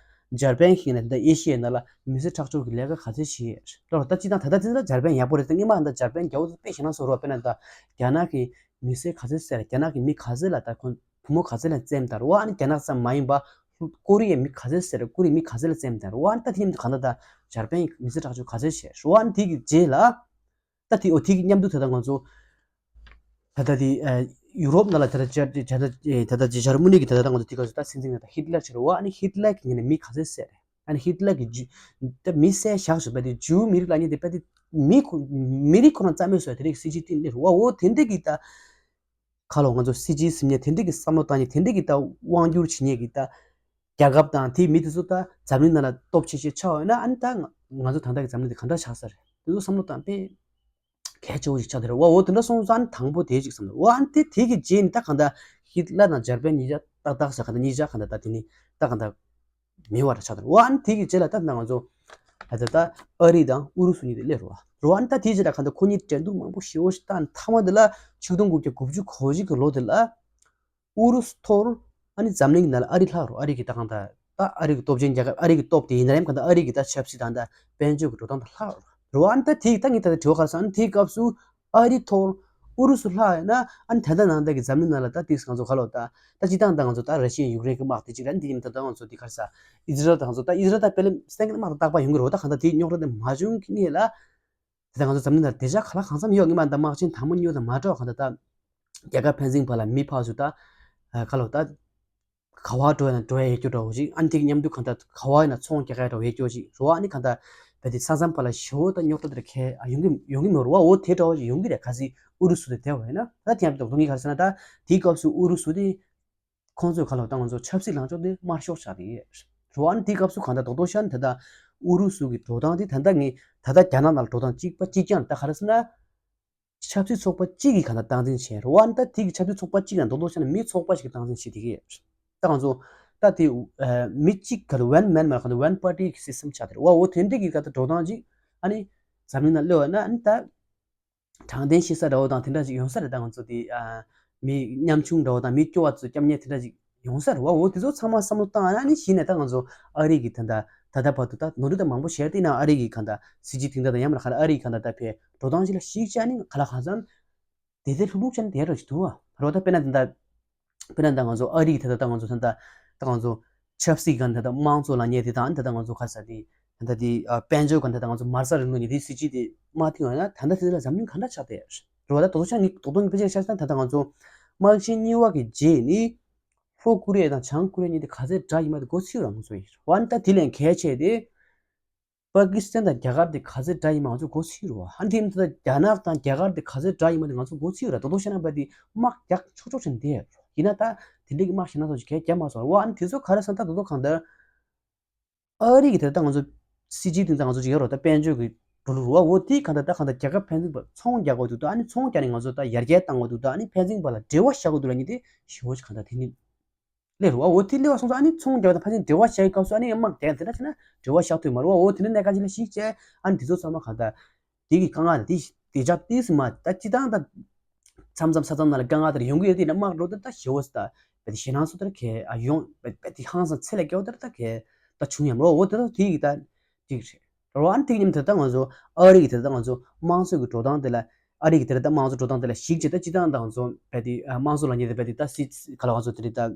ཇར་པན་ཞིག་ནས་ད་ལྟ་ཨེ་ཤི་ཡའི་ནང་ལ་མི་སེར་ཁྲག་སྦྱོར་གྱི་ལས་ཀ་ག་ཚད་བྱས་ཡོད་རེད། ད་ཅི་དང་ད་ལྟ་ཅི་ལ་ཇར་པན་ཡག་པོ་རེད། ད་སྔོན་མ་ད་ཇར་པན་རྒྱ་བོ་ཚོ་དཔེ་ཞེད་སྣང་ཚོར་བ། དཔེར་ན་ད་རྒྱ་ནག་གི་མི་སེར་ག་ཚད་ཟེར་རྒྱ་ནག་གི་མི་ག་ཚད་ལ་ད་ཁོང་བུ་མོ་ག་ཚད་ལ་བཙེམས་དང་རེད་བ། ཨ་ནི་རྒྱ་ནག་ཙམ་མ་ཡིན་པ་ཀོ་རི་ཡའི་མི་ག་ཚད་ཟེར་ཀོ་རི་མི་ག་ཚད་ལ་བཙེམས་དང་རེད་བ། ཨ་ནི་ད་དེ་ནི་གང་ལྟར་ད་ཇར་པན་མི་སེར་ཁྲག་སྦྱོར་ག་ཚད་བྱས་རེད་བ། ཨ་ནི་དེ་གི་རྗེས་ལ། ད་དེ་འོ་དེ་གི་མཉམ་དུ་ད་ལྟ་ང་ཚོ་ད་ལྟ་དེ་ཨ་ཡུ་རོབ་ནང་ལ་ད་ལྟ་ཇར་ཇར་ད་ལྟ་ཇར་མ་ནི་གི་ད་ལྟ་ད་ང་ཚོ་དེ་ག་ཚོད་ད་སྲིད་འཛིན་ནང་ད་ཧིད་ལར་བྱས་རེད་བ། ཨ་ནི་ཧིད་ལར་གི་ངོས་ནས་མི་ག་ཚད་བསད་རེད། ཨ་ནི་ཧིད་ལར་གི་ཇུ་ད་མི་བསད་བཞག་ཞོག་པ་དེ་ཇུའུ་མི་རིགས་ལབ་མཁན་དེ་པ་དེ་མི་ཁོ་མི་རིགས་ཁོ་རང་རྩ་མེད་བཟོ་ཡ་དེ་རིགས་སྲིད་ཇུས་དེ་སླེབས་རེད་བ། འོ་དེ་འདྲ་གི་ད། ཁ་ལོ་ང་ཚོ་སྲིད་ཇུས་ཟིན་ནས་དེ་འདྲ་གི་བསམ་བློ་བཏང་ནས་དེ་འདྲ་གི་ད་དབང་སྒྱུར་བྱེད་མཁན་གི་ད་རྒྱལ་ཁབ་དང་དེའི་མི་དེ་ཚོ་ད་འཛམ་གླིང་ནང་ལ་སྟོབས་ཆེ་ཤོས་ཆགས་ཡོད་ན། ཨ་ནི་ད་ང་ང་ཚོ་ད་ལྟ་གི་འཛམ་གླིང་དེ་ག་འདྲ་ཆགས་ས་རེད། དེ་ཚོ་བསམ་བློ་བཏང་དཔེ་གལ་ཆེ་བོ་ཞིག་ཆགས་བསྡད་རེད་བ། འོ་དེ་འདྲ་སོང་ཙང་ཨ་ནི་དང་པོ་དེ་ཅིག་བསམ་རེད་བ། ཨ་ནི་དེ་དེ་གི་རྗེས་ནི་ད་གང་ལྟར་ཧི་ལ་དང་འཇར་པན་གཉིས་ཆ་ཏག་ཏག་ཟེར་གང་ལྟར་གཉིས་ཆ་གང་ལྟར་ད་དེ་ནི་ད་གང་ལྟར། མི་བར་ཆགས་འདུག་རེད་བ། ཨ་ནི་དེ་གི་རྗེས་ལ་ད་ང་ཚོ་ད་ད་ཨ་རི་དང་ཨུ་རུ་སུ་གཉིས་དེ་སླེབས་རེད་བ། རེད་བ། ཨ་ནི་ད་དེའི་རྗེས་ལ་གང་ལྟར་ཁོ་གཉིས་འགྲན་བསྡུར་མང་པོ་ཞེ་པོ་ཞིག་བཏང་། མཐའ་མ་དེ་ལ་ཆིག་སྟོང་དགུ་བརྒྱ་དགུ་བཅུ་གོ་གཅིག་གི་ལོ་དེ་ལ་ཨུ་རུ་སུ་འཐོར། ཨ་ནི་འཛམ་གླིང་ནང་ལ་ཨ་རི་ལྷག་རེད། ཨ་རི་གི་ད་གང་ལྟར་ད་ཨ་རི་གི་སྟོབས་ཆེན་རྒྱལ་ཁབ། ཨ་རི་གི་སྟོབས་དེ་ཡིན་ན་རེད། གང་ལྟར་ཨ་རི་གི་ད་ཆབ་སྲིད་དང་ད་དཔལ་འབྱོར་གི་འགྲོ་སྟངས་དེ་ལྷག་རེད་བ། ཨ་ནི་ད་དེ་ད་ངས་ད་ལྟ་དྲི་བ་ག་རེ་ཟེར་ན། ཨ་ནི་དེའི་སྐབས་སུ་ཨ་རི་འཐོར། ཨུ་རུ་སུ་ལྷག་ཡོད་ན། ཨ་ནི་ད་ལྟ་ནང་ལྟར་གྱི་འཛམ་གླིང་ནང་ལ་ད་ཏིག་ང་ཚོ་ག་ལོ་ད་ད་སྤྱི་བཏང་ད་ང་ཚོ་ད་ར་ཤི་ཡ་ཡུཀ་རེན་གྱི་དམག་དེ་གཅིག་ར། འདི་ཡིན་ད་ད་ང་ཚོ་འདི་ག་རེ་ཟ། ཨི་ཛི་རལ་ད་ང་ཚོ་ད་ཨི་ཛི་རལ་ད་དཔེ་ལ་སེང་གེ་དམག་དང་རྟག་པར་ཡོང་གི་རེད། ད་གང་ལྟར་དེའི་རྙོག་དྲ་དེ་མ་བྱུང་གི་ངེས་ལ། དེ་ད་ང་ཚོ་འཛམ་གླིང་ནང་བདེ་འཇགས་ག་ལ་གང་འཚམ་ཡོད། ངེས་མ་ད་དམག་ཆེན་དང་པོ་གཉིས་པ་དང་མ་འགྲོ་གང་ལྟར་ད་རྒྱལ་ཁབ་ཕན་ཚུན་བར་ལ་མི་ཕར་ཚུར་ད་ག་ལོ་ད། ག་བ་འགྲོ་ཡ་ན་འགྲོ་ཡ་ཡོད་རྒྱུ་འདྲ་བོ་ཞིག་ཨ་ནི་དེ་གི་མཉམ་དུ་གང་ལྟར་ག་བ་ཡིན་ན་ཚོང་རྒྱག་ཡ་འདྲ་བོ་ཡོད་རྒྱུ་ཞིག་རེད་བ། ཨ་ནི་གང་ལྟར་བས་དེ་ས་མཚམས་བར་ལ་ཞེ་པོ་ད་རྙོག་དྲ་དེ་འདྲ་གས་ཨ་ཡོང་གི་ཡོང་གི་མི་རེད་བ། འོ་དེ་འདྲ་བོ་ཞིག་ཡོང་གི་རེད། གལ་སྲིད་ཨུ་རུ་སུ་དེ་བསྡད་པ་ཡིན་ན། ད་དེ་ཡང་རྡོག་རྡོག་གཉིས་ག་རེ་ཟེར་ན། ད་དེའི་སྐབས་སུ་ཨུ་རུ་སུ་དེ་ཁོང་ཚོས་ག་ལོ་ད་ང་ཚོ་ཆབ་སྲིད་ལངས་ཕྱོགས་དེ་དམར་ཤོག་ཆགས་དེ་རེད་བ། ཨ་ནི་དེའི་སྐབས་སུ་གང་ལྟར་རྡོག་རྡོག་བཤད་ན་ད་ལྟ་ཨུ་རུ་སུ་གི་འགྲོ་སྟངས་དེ་ད་ལྟ་ངས་ད་ལྟ་རྒྱ་ནག་ནང་ལ་འགྲོ་སྟངས་གཅིག་པ་གཅིག་རྐྱང་ད་ག་རེ་ཟེར་ན། ཆབ་སྲིད་ཚོགས་པ་གཅིག་གིས་གང་ལྟར་སྟངས་འཛིན་བྱས་རེད་བ། ཨ་ནི་ད་དེ་གི་ཆབ་སྲིད་ཚོགས་པ་གཅིག་ནང་རྡོག་རྡོག་བཤད་ན་མི་ཚོགས་པ་ཞིག་གིས་སྟངས་འཛིན་བྱེད་དེ་གི་ད་ང་ཚོ་ད་དེ་ཨ་མི་གཅིག་ག་ལ་ཝན་མན་མ་ག་ལ་ཝན་པར་ཊི་སི་སི་ཊམ་ཆགས་དེ་རེད་བ། འོ་དེ་འདྲ་གི་ག་ད་འགྲོ་སྟངས་ཅིག་ཨ་ནི་འཛམ་གླིང་ནང་སླེབས་པ་ན། ཨ་ནི་ད་དྲང་བདེན་ཤེས་ས་འདྲ་བོ་དང་དེ་འདྲ་ཅིག་ཡོང་ས་རེད། ད་ང་ཚོ་དེ་ཨ་མི་ཉམ་ཆུང་འདྲ་བོ་དང་མི་སྐྱོ་བ་ཚོ་སྐྱབས་གནས་དེ་འདྲ་ཅིག་ཡོང་ས་རེད་བ། འོ་དེ་ཚོ་ཚང་མ་བསམ་བློ་བཏང་ན་ནི་གཞི་ནས་ད་ང་ཚོ་ཨ་རི་གི་ད་ལྟ་ད་ལྟ་བར་དུ་ད་ནོར་འཁྲུལ་ད་མང་པོ་བྱས་ཏེ་ན། ཨ་རི་གི་གང་ལྟར་སྲིད་ཇུས་དེ་འདྲ་དང་ཡང་མ་ག་ལ་ཨ་རི་གི་གང་ལྟར་ད་ཕའི་འགྲོ་སྟངས་ཅིག་ལ་གཞིགས་བྱས་ནི་ག་ལ་གང་འཚམ་དེ་ཚོ་ལྷུག་ལྷུག་བྱས་ནས་དེ་འདྲ་ཞིག་འདུག་བ། རོ་ད་དཔེར་ན་ད་ལྟ་དཔེར་ན་ད་ང་ཚོ་ཨ་རི་གི་ད་ལྟ་ད་ང་ཚོ་ད་ལྟ་ད་ང་ཚོ་ཆབ་སྲིད་གང་ད་ལྟ་དམངས་གཙོ་ལབ་མཁན་དེ་དང་། ད་ལྟ་ང་ཚོ་ག་རེ་ཟེར་དེ་ད་ལྟ་དེ་དཔལ་འབྱོར་གང་ད་ལྟ་ང་ཚོ་མ་རྩ་རིང་ལུགས་ཉིད་དེ་སྲིད་ཇུས་དེ་དམག་ཐིང་བ་ན་ད་ལྟ་དེ་ལ་འཛམ་གླིང་ག་འདྲ་ཆགས་བསྡད་རོ། ད་དོ་ཆ་ངས་རྡོག་རྡོག་ངས་དཔེ་ཆ་ཆ་ད་ད་ང་ཚོ་དམག་ཆེན་གཉིས་པ་གི་རྗེས་ནི་ལྷོ་ཀོ་རི་ཡ་དང་བྱང་ཀོ་རི་ཡ་གཉིས་དེ་ག་ཚད་དགྲ་ཡིན་མ་དེ་གོ་ཚིག་རང་ཚོ་ཡིན་བ། ད་དེ་ལས་གལ་ཆེ་དེ་པ་ཀི་སི་ཐན་དང་རྒྱ་གར་དེ་ག་ཚད་དགྲ་ཡིན་མ་ང་ཚོ་གོ་ཚིག་རོ། ཨ་ནི་དེ་ད་རྒྱ་ནག་དང་རྒྱ་གར་དེ་ག་ཚད་དགྲ་ཡིན་མ་དེ་ང་ཚོ་གོ་ཚིག་ར། དོ་དོ་བཤད་ན་པ་དེ་དམག་རྒྱག་ཆོག་ཆོག་བྱས་ནས་བསྡད་ཡོད་རོ། ཡིན་ན་ད་དེ་འདྲའི་གི་དམག་ཞེ་ན་ཚོ་ཞིག་གས་རྒྱབ་མ་སོང་བ། ཨ་ནི་དེ་ཚོ་ག་རེ་ཟེར་ན་ད་དོ་དོ་གང་ལྟར་ཨ་རི་གི་དེ་ད་ང་ཚོ་སྲིད་ཇུས་དེ་ད་ང་ཚོ་ཅིག་ཡོད་རོ། ད་དཔལ་འབྱོར་གི་འགྲོ་ལུགས་རོ། འོ་དེ་གང་ལྟར་ད་གང་ལྟར་རྒྱལ་ཁབ་ཕན་ཚུན་བར་ཚོང་རྒྱག་དགོས་འདུག་ད་ཨ་ནི་ཚོང་རྒྱག་ནས་ང་ཚོ་ད་ཡར་རྒྱས་བཏང་དགོས་འདུག་ད་ཨ་ནི་ཕན་ཚུན་བར་ལ་འབྲེལ་བ་བཞག་དགོས་འདུག་ལབ་མཁན་དེ་ཞེ་པོ་ཅིག་གང་ལྟར་དེ་ནི་སླེབས་རོ། འོ་དེ་སླེབས་པ་སོང་ཙང་ཨ་ནི་ཚོང་རྒྱག་པ་དང་ཕན་ཚུན་འབྲེལ་བ་བཞག་པའི་སྐབས་སུ་ཨ་ནི་དམག་རྒྱག་དེ་འདྲ་བྱས་ན་འབྲེལ་བ་བཞག་ཐུབ་མ་རེད་བ། འོ་དེ་ནི་གནད་འགག་ཅིག་ལ་གཞིགས་བྱས་ཨ་ནི་དེ་ཚོ་ཚང་མ་གང་ལྟར་དེ་གི་དཀའ་ངལ་དང་དེ་དེ་ཆ་ཏིས་མ་ད་སྤྱི་བཏང་ད་མཚམས་མཚམས་ས་མཚམས་ནང་ལ་དཀའ་ངལ་དེ་ཡོང་གི་ཡོད། དེ་ཡིན་ན་དམག་འགྲོ་དེ་ད་ཞེ་པོ་ད་བས་དེ་ཞེ་སྣང་སོ་ལྟར་གས་ཨ་ཡོང་བས་དེ་ཧང་སང་ཚད་ལས་བརྒལ་བ་ལྟར་ད་གས་ད་བྱུང་ཡམ་རོ། འོ་དེ་ད་དེ་གི་ད་ཅིག་རེད་རོ། ཨ་ནི་དེ་གི་ཉིན་དེ་ད་ང་ཚོ་ཨ་རི་གི་དེ་ད་ང་ཚོ་དམངས་གཙོ་གི་འགྲོ་སྟངས་དེ་ལ་ཨ་རི་གི་དེ་ད་དམངས་གཙོ་འགྲོ་སྟངས་དེ་ལ་གཞིགས་བྱས་ད་སྤྱི་བཏང་ད་ང་ཚོ་བས་དེ་དམངས་གཙོ་ལབ་མཁན་དེ་བས་དེ་ད་སྲིད་ག་ལ་ང་ཚོ་དེ་རེད་ད།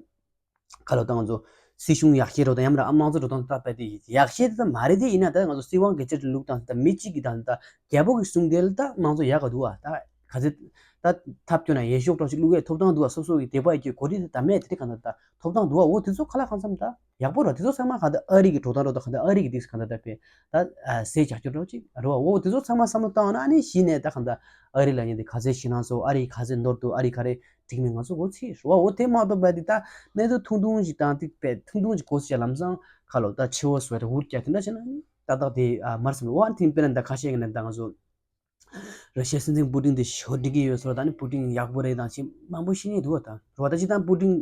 ཁ་ལོ་ད་ང་ཚོ་སྲིད་གཞུང་ཡག་ཤོས་རོ་དང་ཡང་མིན་ན་དམངས་གཙོ་འགྲོ་སྟངས་ད་དཔེ་དེ་ཡག་ཤོས་དེ་ད་མ་རེད། དེ་ཡིན་ན་ད་ང་ཚོ་སྲིད་དབང་སྒེར་གཅོད་ལུགས་དང་ད་མི་གཅིག་གི་དང་ད་རྒྱལ་པོ་གི་གསུང་དེ་ལ་ད་དམངས་གཙོ་ཡག་ག་འདུག་བ། ད་ག་ཚོད་ད་ཐབས་སྐྱོ་ན་ཡེ་ཤོག་གྲོགས་ཤིག་བླུག་ཡས་ཐོབ་ཐང་འདུག་བ། སོ་སོ་གི་དད་པ་ཡོད་ཀྱི་གོ་སྒྲིག་དེ་ད་མེད་དེ་ག་ད་ད་ཐོབ་ཐང་འདུག་བ། འོ་དེ་ཚོ་ཁ་ལ་ཁང་བསམ་ད་ཡག་པོ་རོ། དེ་ཚོ་ཚང་མ་ག་ད་ཨ་རི་གི་འགྲོ་སྟངས་རོ་ད་ག་ད་ཨ་རི་གི་དེ་ག་ད་ད་དཔེ་ད་ཟས་རྒྱག་སྐྱོ་རོ་ཅིག་རོ། འོ་དེ་ཚོ་ཚང་མ་བསམ་བློ་བཏང་ན་ཨ་ནི་གཞི་ནས་ད་ག་ད་ཨ་རི་ལ་ཉན་དེ་ག་ཚོད་ཞེ་སྣང་ཚོ་ཨ་རི་ག་ཚོད་ནོར་འདུག་ཨ་རི་ག་རེ་འགྲིག་མིན་ང་ཚོ་གོ་ཚིག་རེད་བ། འོ་དེ་མ་གཏོགས་པ་དེ་ད་གནས་ཚུལ་ཐུང་ཐུང་ཞིག་དང་ཏིག་པས་ཐུང་ཐུང་ཞིག་གོ་ཚིག་ལམ་སང་ཁ་ལོ་ད་ཆེ་བོ་བཟོ་བའི་འུར་རྒྱག་དེ་འདྲ་བྱས་ན་ནི་ཏག་ཏག་དེ་ཨ་མར་སོང་བ། ཨ་ནི་དེ་དཔེར་ན་ད་ཁ་ཤས་ཀྱི་ནས་ད་ང་ཚོ་ར་ཤི་ཡའི་སྲིད་འཛིན་པུ་ཏིན་དེ་ཞོ་འགྲིག་གི་ཡོད་ཚོད་ད་ནི་པུ་ཏིན་ཡག་པོ་རེད་དང་ཅི་མང་པོ་ཤེས་ཉེ་འདུག་བ། ད་རོ་ད་ཅི་ད་པུ་ཏིན་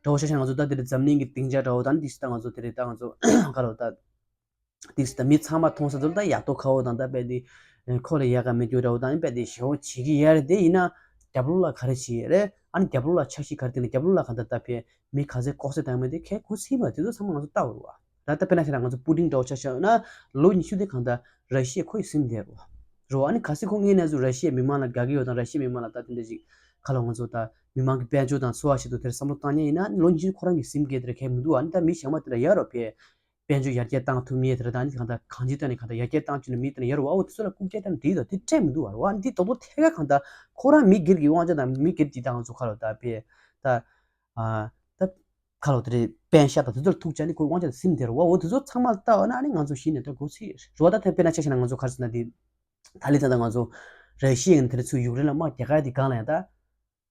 འདྲ་བོ་ཤ་ཤ་ང་ཚོ་ད་དེ་རེད་འཛམ་གླིང་གི་སྡིངས་ཆ་འདྲ་བོ་ད་ནི་དེ་ད་ང་ཚོ་དེ་རེད་ད་ང་ཚོ་ཁ་ལོ་ད། ཏིག་སི་ད་མི་ཚང་མ་མཐོང་ས་ཚོ་ད་ཡག་ཏོ་ཁ་བོ་དང་ད་དཔེ་དེ་ཁོ་ལ་ཡག་ག་མི་སྐྱོ་འདྲ་བོ་དང་དཔེ་དེ་ཞེ་བོ་བྱེད་ཀྱི་ཡ་རེད། དེ་ཡིན་ན་རྒྱབ་ལོགས་ལ་ག་རེ་བྱེད་ཡ་རེད། ཨ་ནི་རྒྱབ་ལོགས་ལ་འཆར་གཞི་ག་རེ་དེ་ནི་རྒྱབ་ལོགས་ལ་ག་ད་ད་དཔེ་མི་ག་ཚད་ལྐོག་ཟ་བཏང་མེད་དེ་ཁས་ཁོ་སྲིད་མ་དེ་ཚོ་ཚང་མ་ང་ཚོ་ལྟ་བར་བ། ད་ད་དཔེར་ན་ཞེ་ན་ང་ཚོ་པུ་ཏིན་འདྲ་བོ་ཆ་བཞག་ན་ལོ་ཉི་ཤུ་དེ་གང་ད་ར་ཤི་ཡ་ཁོ་ཡི་སིམ་བསྡད་རོ། རོ་ཨ་ནི་ག་སྲིད་ཁོ་ངའི་གནས་ཚུལ་ར་ཤི་ཡའི་མི་མང་ལ་དགའ་གི་ཡོད་དང་ར་ཤི་ཡའི་མི་མང་ལ་ད་དེ་འདྲ་ཞིག་ཁ་ལོ་ང་ཚོ་ད་མི་མང་གི་དཔལ་འབྱོར་དང་འཚོ་བ་ཞིག་ཏུ་དེར་བསམ་བློ་བཏང་ཉེ་ཡིན་ན་ལོ་ཉི་ཤུ་ཁོ་རང་གི་སིམ་བསྡད་དེར་ཁས་མི་འདུག་ཨ་ནི་ད་མི་གཞན་མ་དེ་འདྲ་ཡ་རོ་ཕེ། དཔལ་འབྱོར་ཡར་རྒྱས་བཏང་ཐུབ་མཁན་དེ་འདྲ་དང་ནི་གང་ལྟར་གང་ཅིའི་ཐོག་ནས་གང་ལྟར་ཡར་རྒྱས་བཏང་བཅུག་ནས་མི་དེ་འདྲ་ཡོད་རེད་བ། འོ་དེ་ཚོ་ལ་རྐུབ་བཀྱག་བཏང་ནས་འགྲིག་དང་དེ་སྤྲད་མི་འདུག་བ། རེད་བ། འདི་རྡོག་རྡོག་ཐད་ཀར་གང་ལྟར་ཁོ་རང་མི་སྒེར་གྱི་དབང་ཆ་དང་མི་སྒེར་གྱི་ད་ང་ཚོ་ཁ་ལོ་ད་དཔེ་ད་ཨ་ད་ཁ་ལོ་དེ་རེད། པན་ཤ་དང་དེ་ཚོ་ལ་ཐུག་བྱས་ནས་ཁོའི་དབང་ཆ་དང་ཟིན་དེ་རེད་བ། འོ་དེ་ཚོ་ཚང་མ་ལ་ལྟ་བ་ན་ཨ་ནི་ང་ཚོ་གཞི་ནས་ད་མགོ་ཚོས་རེད་བ། ད་དེ་དཔེར་ན་ཆ་བཞག་ན་ང་ཚོ་ག་རེ་ཟེར་ན་འདི་ད་ལི་ད་ད་ང་ཚོ་ར་ཤི་ཡ་ཡིན་དེ་རེད། ཚུར་ཡུཀ་རེན་ལ་དམག་རྒྱག་ག་དེ་སྒང་ལ་ཡང་ད།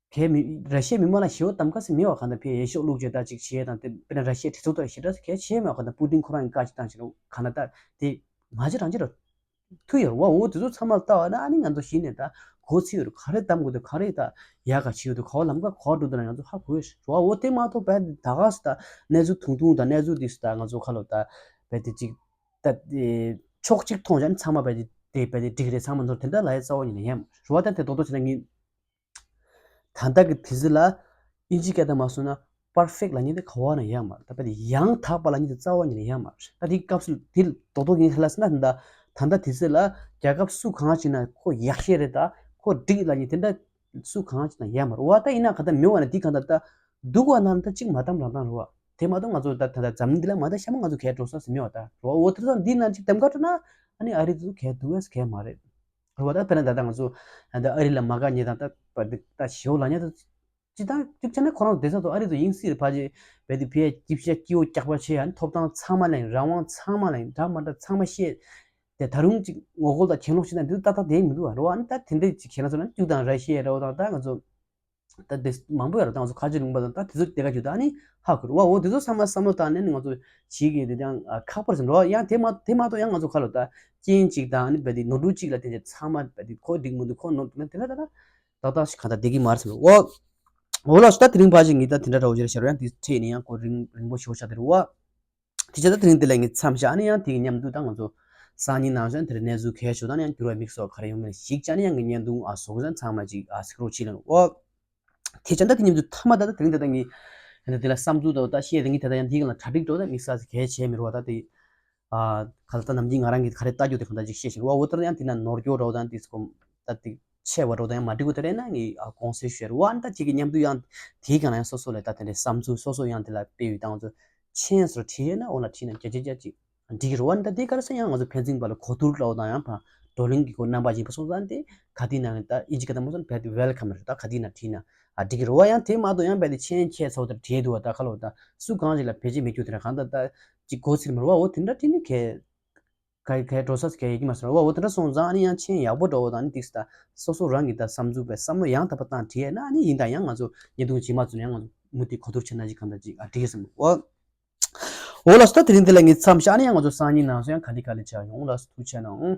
གལ་མི་ར་ཤི་ཡའི་མི་མང་ལ་ཞེ་པོ་གདམ་ག་ཟེར་མེད་བ། གང་ལྟར་ཕའི་འོས་ཤོག་བླུགས་བྱས་ད་ཅིག་བྱས་དང་དེ་དཔེར་ན་ར་ཤི་ཡའི་གྲོས་ཚོགས་ཐོག་ཞེ་དྲག་གལ་ཆེ་མེད་བ། གང་ལྟར་པུ་ཏིན་ཁོ་རང་གིས་བཀའ་ཅིག་བཏང་ཞིག་རེད། གང་ལྟར་ད་དེ་ང་ཅི་རང་ཅི་ར་ཐུ་ཡོད་རེད་བ། འོ་དེ་ཚོ་ཚང་མ་ལྟ་བ་ན་ཨ་ནི་ང་ཚོ་གཞི་ནས་ད་གོ་ཚིག་ཡོད་རེད། ག་རེ་གདམ་དགོས་འདུག་ག་རེ་ད་ཡག་ག་བྱེད་ཡོད་འདུག་ག་བ་ལམ་ཁ་ག་བ་འགྲོ་འདུག་ན་ང་ཚོ་ཧ་གོ་ཡོད་རེད་བ། འོ་དེ་མ་གཏོགས་བས་ད་ག་སུ་ད་གནས་ཚུལ་ཐུང་ཐུང་དང་གནས་ཚུལ་དེ་སུ་ད་ང་ཚོ་ཁ་ལོ་ད་བས་དེ་ཅིག་ད་ཕྱོགས་གཅིག་མཐོང་བྱས་ན་ཚང་མ་བས་དེ་བས་དེ་འགྲིག་རེད། ཚང་མ་ཚོར་དེ་འདྲ་ལ་ཡ་རྩ་བ་ཉིད་ནས་ཡ་མ་རེད་བ། ད་དེ་རྡོག་རྡོག་བྱས་ན་ངས། ད་ལྟ་གི་དུས་ཚོད་ལ་ཨིན་ཇི་སྐད་དང་མ་སོང་ན་པར་ཕེག་ལབ་མཁན་དེ་ག་བ་ན་ཡོད་མ་རེད། ད་དཔེ་དེ་ཡང་དག་པ་ལབ་མཁན་དེ་རྩ་བ་ཉིད་ནས་ཡོད་མ་རེད། ད་དེའི་སྐབས་སུ་དེ་རྡོག་རྡོག་ཡིན་ལབ་ཟེར་ན་ད་ད་ལྟ་དུས་ཚོད་ལ་རྒྱལ་ཁབ་སུ་གང་ཅིག་ན་ཁོ་ཡག་ཤོས་རེད། ད་ཁོ་འགྲིག་ལབ་མཁན་དེ་འདྲ་སུ་གང་ཅིག་ན་ཡོད་མ་རེད་བ། ད་ཡིན་ན་ག་ད་མི་བ་ན་དེ་གང་ད་ད་སྡུག་བ་ན་ད་ཅིག་མ་གཏམ་རང་གཏམ་རེད་བ། དེ་མ་གཏོགས་ང་ཚོ་ད་ད་ད་འཛམ་གླིང་འདི་ལ་མ་ད་ཤ་མ་ང་ཚོ་གས་འགྲོ་ས་ཟེར་མེད་བ། ད་རེད་བ། འོ་དེ་ཚོ་འདི་ན་ཅིག་གདམ་ག་འགྲོ་ན་ཨ་ནི་ཨ་རི་དེ་ཚོ་གས་སྡུག་བས་གས་མ་རེད། རེད་བ། ད་དཔེར་ན་ད་ལྟ་ང་ཚོ་ད་ལྟ་ཨ་རི་ལ་མ་དགའ་མཁན་དང་ད་བ་འདི་ད་ཞེ་པོ་ལབ་མཁན་དང་སྤྱི་བཏང་གཅིག་བྱས་ན་ཁོ་རང་བསྡད་ས་ཚོ་ཨ་རི་ཚོ་ཡིན་སྲིད་རེད། ཕལ་ཆེར་བས་འདི་བས་སྐྱིད་ཤ་སྐྱིད་པོ་རྒྱག་པ་བྱས་ཡང་ཐོབ་ཐང་ཚང་མ་ལེན། རང་དབང་ཚང་མ་ལེན། འདྲ་མ་འདྲ་ཚང་མ་བཤད་དེ་ད་རུང་ཅིག་ངོ་རྒོལ་དང་གྱེན་ལོག་བྱེད་ན་འདི་ཏག་ཏག་བསྡད་མི་འདུག་བ། རེད་བ། ཨ་ནི་ད་དེ་འདྲ་ཅིག་བྱས་ན་ཚོ་ན་གཅིག་དང་ར་ཤི་ཡ་རེད་བ། དང་ད་ང་ཚོ་ད་དེ་མང་པོ་ཡོད་རེད། ད་ང་ཚོ་ཁ་ཆེ་ལུང་པ་དང་ད་དེ་ཚོ་དེ་ག་རྒྱུ་ད་ཨ་ནི་ཧ་གོ་རེད་བ། འོ་དེ་ཚོ་ཚང་མ་བསམ་བློ་བཏང་ནས་ང་ཚོ་བྱེད་ཀྱི་དེ་ཡང་ཁག་པོ་རེད་བསམ་རེད་བ། ཡང་དེ་མ་དེ་མ་གཏོགས་ཡང་ང་ཚོ་ཁ་ལོ་ད་རྐྱེན་གཅིག་དང་ཨ་ནི་བས་དེ་ནོར་འཁྲུལ་གཅིག་ལ་བརྟེན་ཏེ་ཚང་མ་བས་དེ་ཁོ་འགྲིག་མི་འདུག་ཁོ་ནོར་འདུག་ན་དེ་འདྲ་ད་ད་ཏག་ཏག་ཞིག་གང་ལྟར་བསྡད་ཀྱི་མ་རེད་བསམ་རེད་བ། འོ་ལགས་སོ། ད་དེ་རིང་ཕལ་ཆེར་ངས་ད་དེ་འདྲ་འདྲ་བོ་ཅིག་ལ་བཤད་རོགས། ཡང་དེ་ཁྲིད་ནས་ཡང་ཁོ་རིང་རིང་པོ་ཞེ་པོ་ཆགས་བསྡད་རེད་བ། དེ་བྱས་ད་དེ་རིང་འདི་ལ་ངས་མཚམས་བཞག་ཨ་ནི་ཡང་དེ་གི་མཉམ་དུ་ད་ང་ཚོ་སང་ཉིན་ནང་བཞིན་དེར་གནས་ཚུལ་གལ་ཆེ་ཤོས་དང་ཡང་འགྱུར་བ་དམིགས་སུ་ག་རེ་ཡོང་མིན་ཞིག་བྱས་ནས་ཡང་ངས་བརྙན་ཐུང་ཨ་བཟོ་དགོས་ས་ཚང་མ་ཅིག་ཨ་གཟིགས་རོགས་བྱེད་ལ། འོ། དེ་བྱས་ད་དེ་མཉམ་དུ་མཐའ་མ་ད་ད་དེ་རིང་ད་ལྟ་ངས་ད་ལྟ་དེ་ལ་བསམ་ཚུལ་ད་ད་བཤད་དེ་ངས་ད་ལྟ་ཡང་འདི་ག་ལ་གྲ་སྒྲིག་འགྲོ་ད་དམིགས་བསལ་གལ་ཆེ་མི་རུང་བ། ད་དེ་ཨ་ག་ལ་ད་ནམ་རྒྱུན་ང་རང་གིས་ག་རེ་ལྟ་རྒྱུ་དེ་གང་ལྟར་ཅིག་བཤད་བཞིན་རེད་བ། འོ་ད་ཡང་དེ་ན་ནོར་སྐྱོ་འདྲ་བོ་དང་དེ་ཚོ་ད་དེ་ཆེ་བ་འདྲ་བོ་དང་ཡང་མ་འགྲིག་པ་དེ་རེད་ན་ངས་ཨ་དགོངས་སེལ་ཞུ་ཡ་རེད་བ། ཨ་ནི་ད་ཁྱེད་ཀྱི་མཉམ་དུ་ཡང་དེའི་སྒང་ལ་ཡང་སོ་སོ་ལ་ད་དེ་འདྲའི་བསམ་ཚུལ་སོ་སོ་ཡང་དེ་ལ་སྤེལ་བའི་ད་ང་ཚོ་མཆན་སོགས་བྲིས་ཡོད་ན་འོ་ལ་བྲིས་ན་བརྒྱ་ཆ་བརྒྱ་ཅིག་འགྲིག་གི་རེད་བ། ཨ་ནི་ད་དེ་ག་རེ་ཟེར་ཡང་ང་ཚོ་ཕན་ཚུན་བར་ལ་གོ་བསྡུར་འདྲ་བོ་དང་ཡང་ཕ་བགྲོ་གླེང་གི་སྐོར་རྣམ་པ་ཡིན་པ་སོང་ཙང་དེ་ག་དེ་ན་ད་ཨིན་ཇི་སྐད་དང་མ་སོང་བས་དེ་ཝེལ་ཁམ་རེད། ད་ག་དེ་ན་བྲིས་ན་ཨ་འགྲིག་གི་རེད་བ། ཡང་དེ་མ་གཏོགས་ཡང་བས་དེ་མཆན་ཁྱད་མཚར་བོ་དེ་བྲིས་འདུག་བ། ད་ཁ་ལོ་ད་སུ་གང་ཞིག་ལ་བེད་སྤྱོད་མེད་རྒྱུ་དེ་འདྲ་གང་ལྟར་ད་ཅིག་མགོ་ཚོས་མ་རེད་བ། འོ་དེ་འདྲ་བྲིས་ནི་གས། ག་ག་འགྲོ་ས་ག་ཡོད་ཀྱི་མ་སོང་བ། འོ་དེ་འདྲ་སོང་ཙང་ཨ་ནི་ཡང་མཆན་ཡག་པོ་འདྲ་བོ་དང་ཨ་ནི་ཏིག་ས་ད་སོ་སོ་རང་གི་ད་བསམ་ཚུལ་བས་བསམ་བློ་ཡང་དག་པ་བཏང་བྲིས་ཡས་ན་ཨ་ནི་ཡིན་ད་ཡང་ང་ཚོ་བརྙན་ཐུང་རྗེས་མ་ཚུན་ཡང་ང་ཚོ་མུ་མཐུད་གོ་བསྡུར་བྱས་ན་ཅིག་གང་ལྟར་ཅིག་ཨ་འགྲིག་གི་བསམ་འོ། འོ་ལགས་སོ། ད་དེ་རིང་འདི་ལ་ངས་མཚམས་བཞག་ཨ་ནི་ཡང་ང་ཚོ་སང་ཉིན་ནང་སོ་ཡང་ག་ལེ་ག་ལེ་བྱ་ཡོང་ལགས་སོ། ཐུགས་རྗེ་གནང་།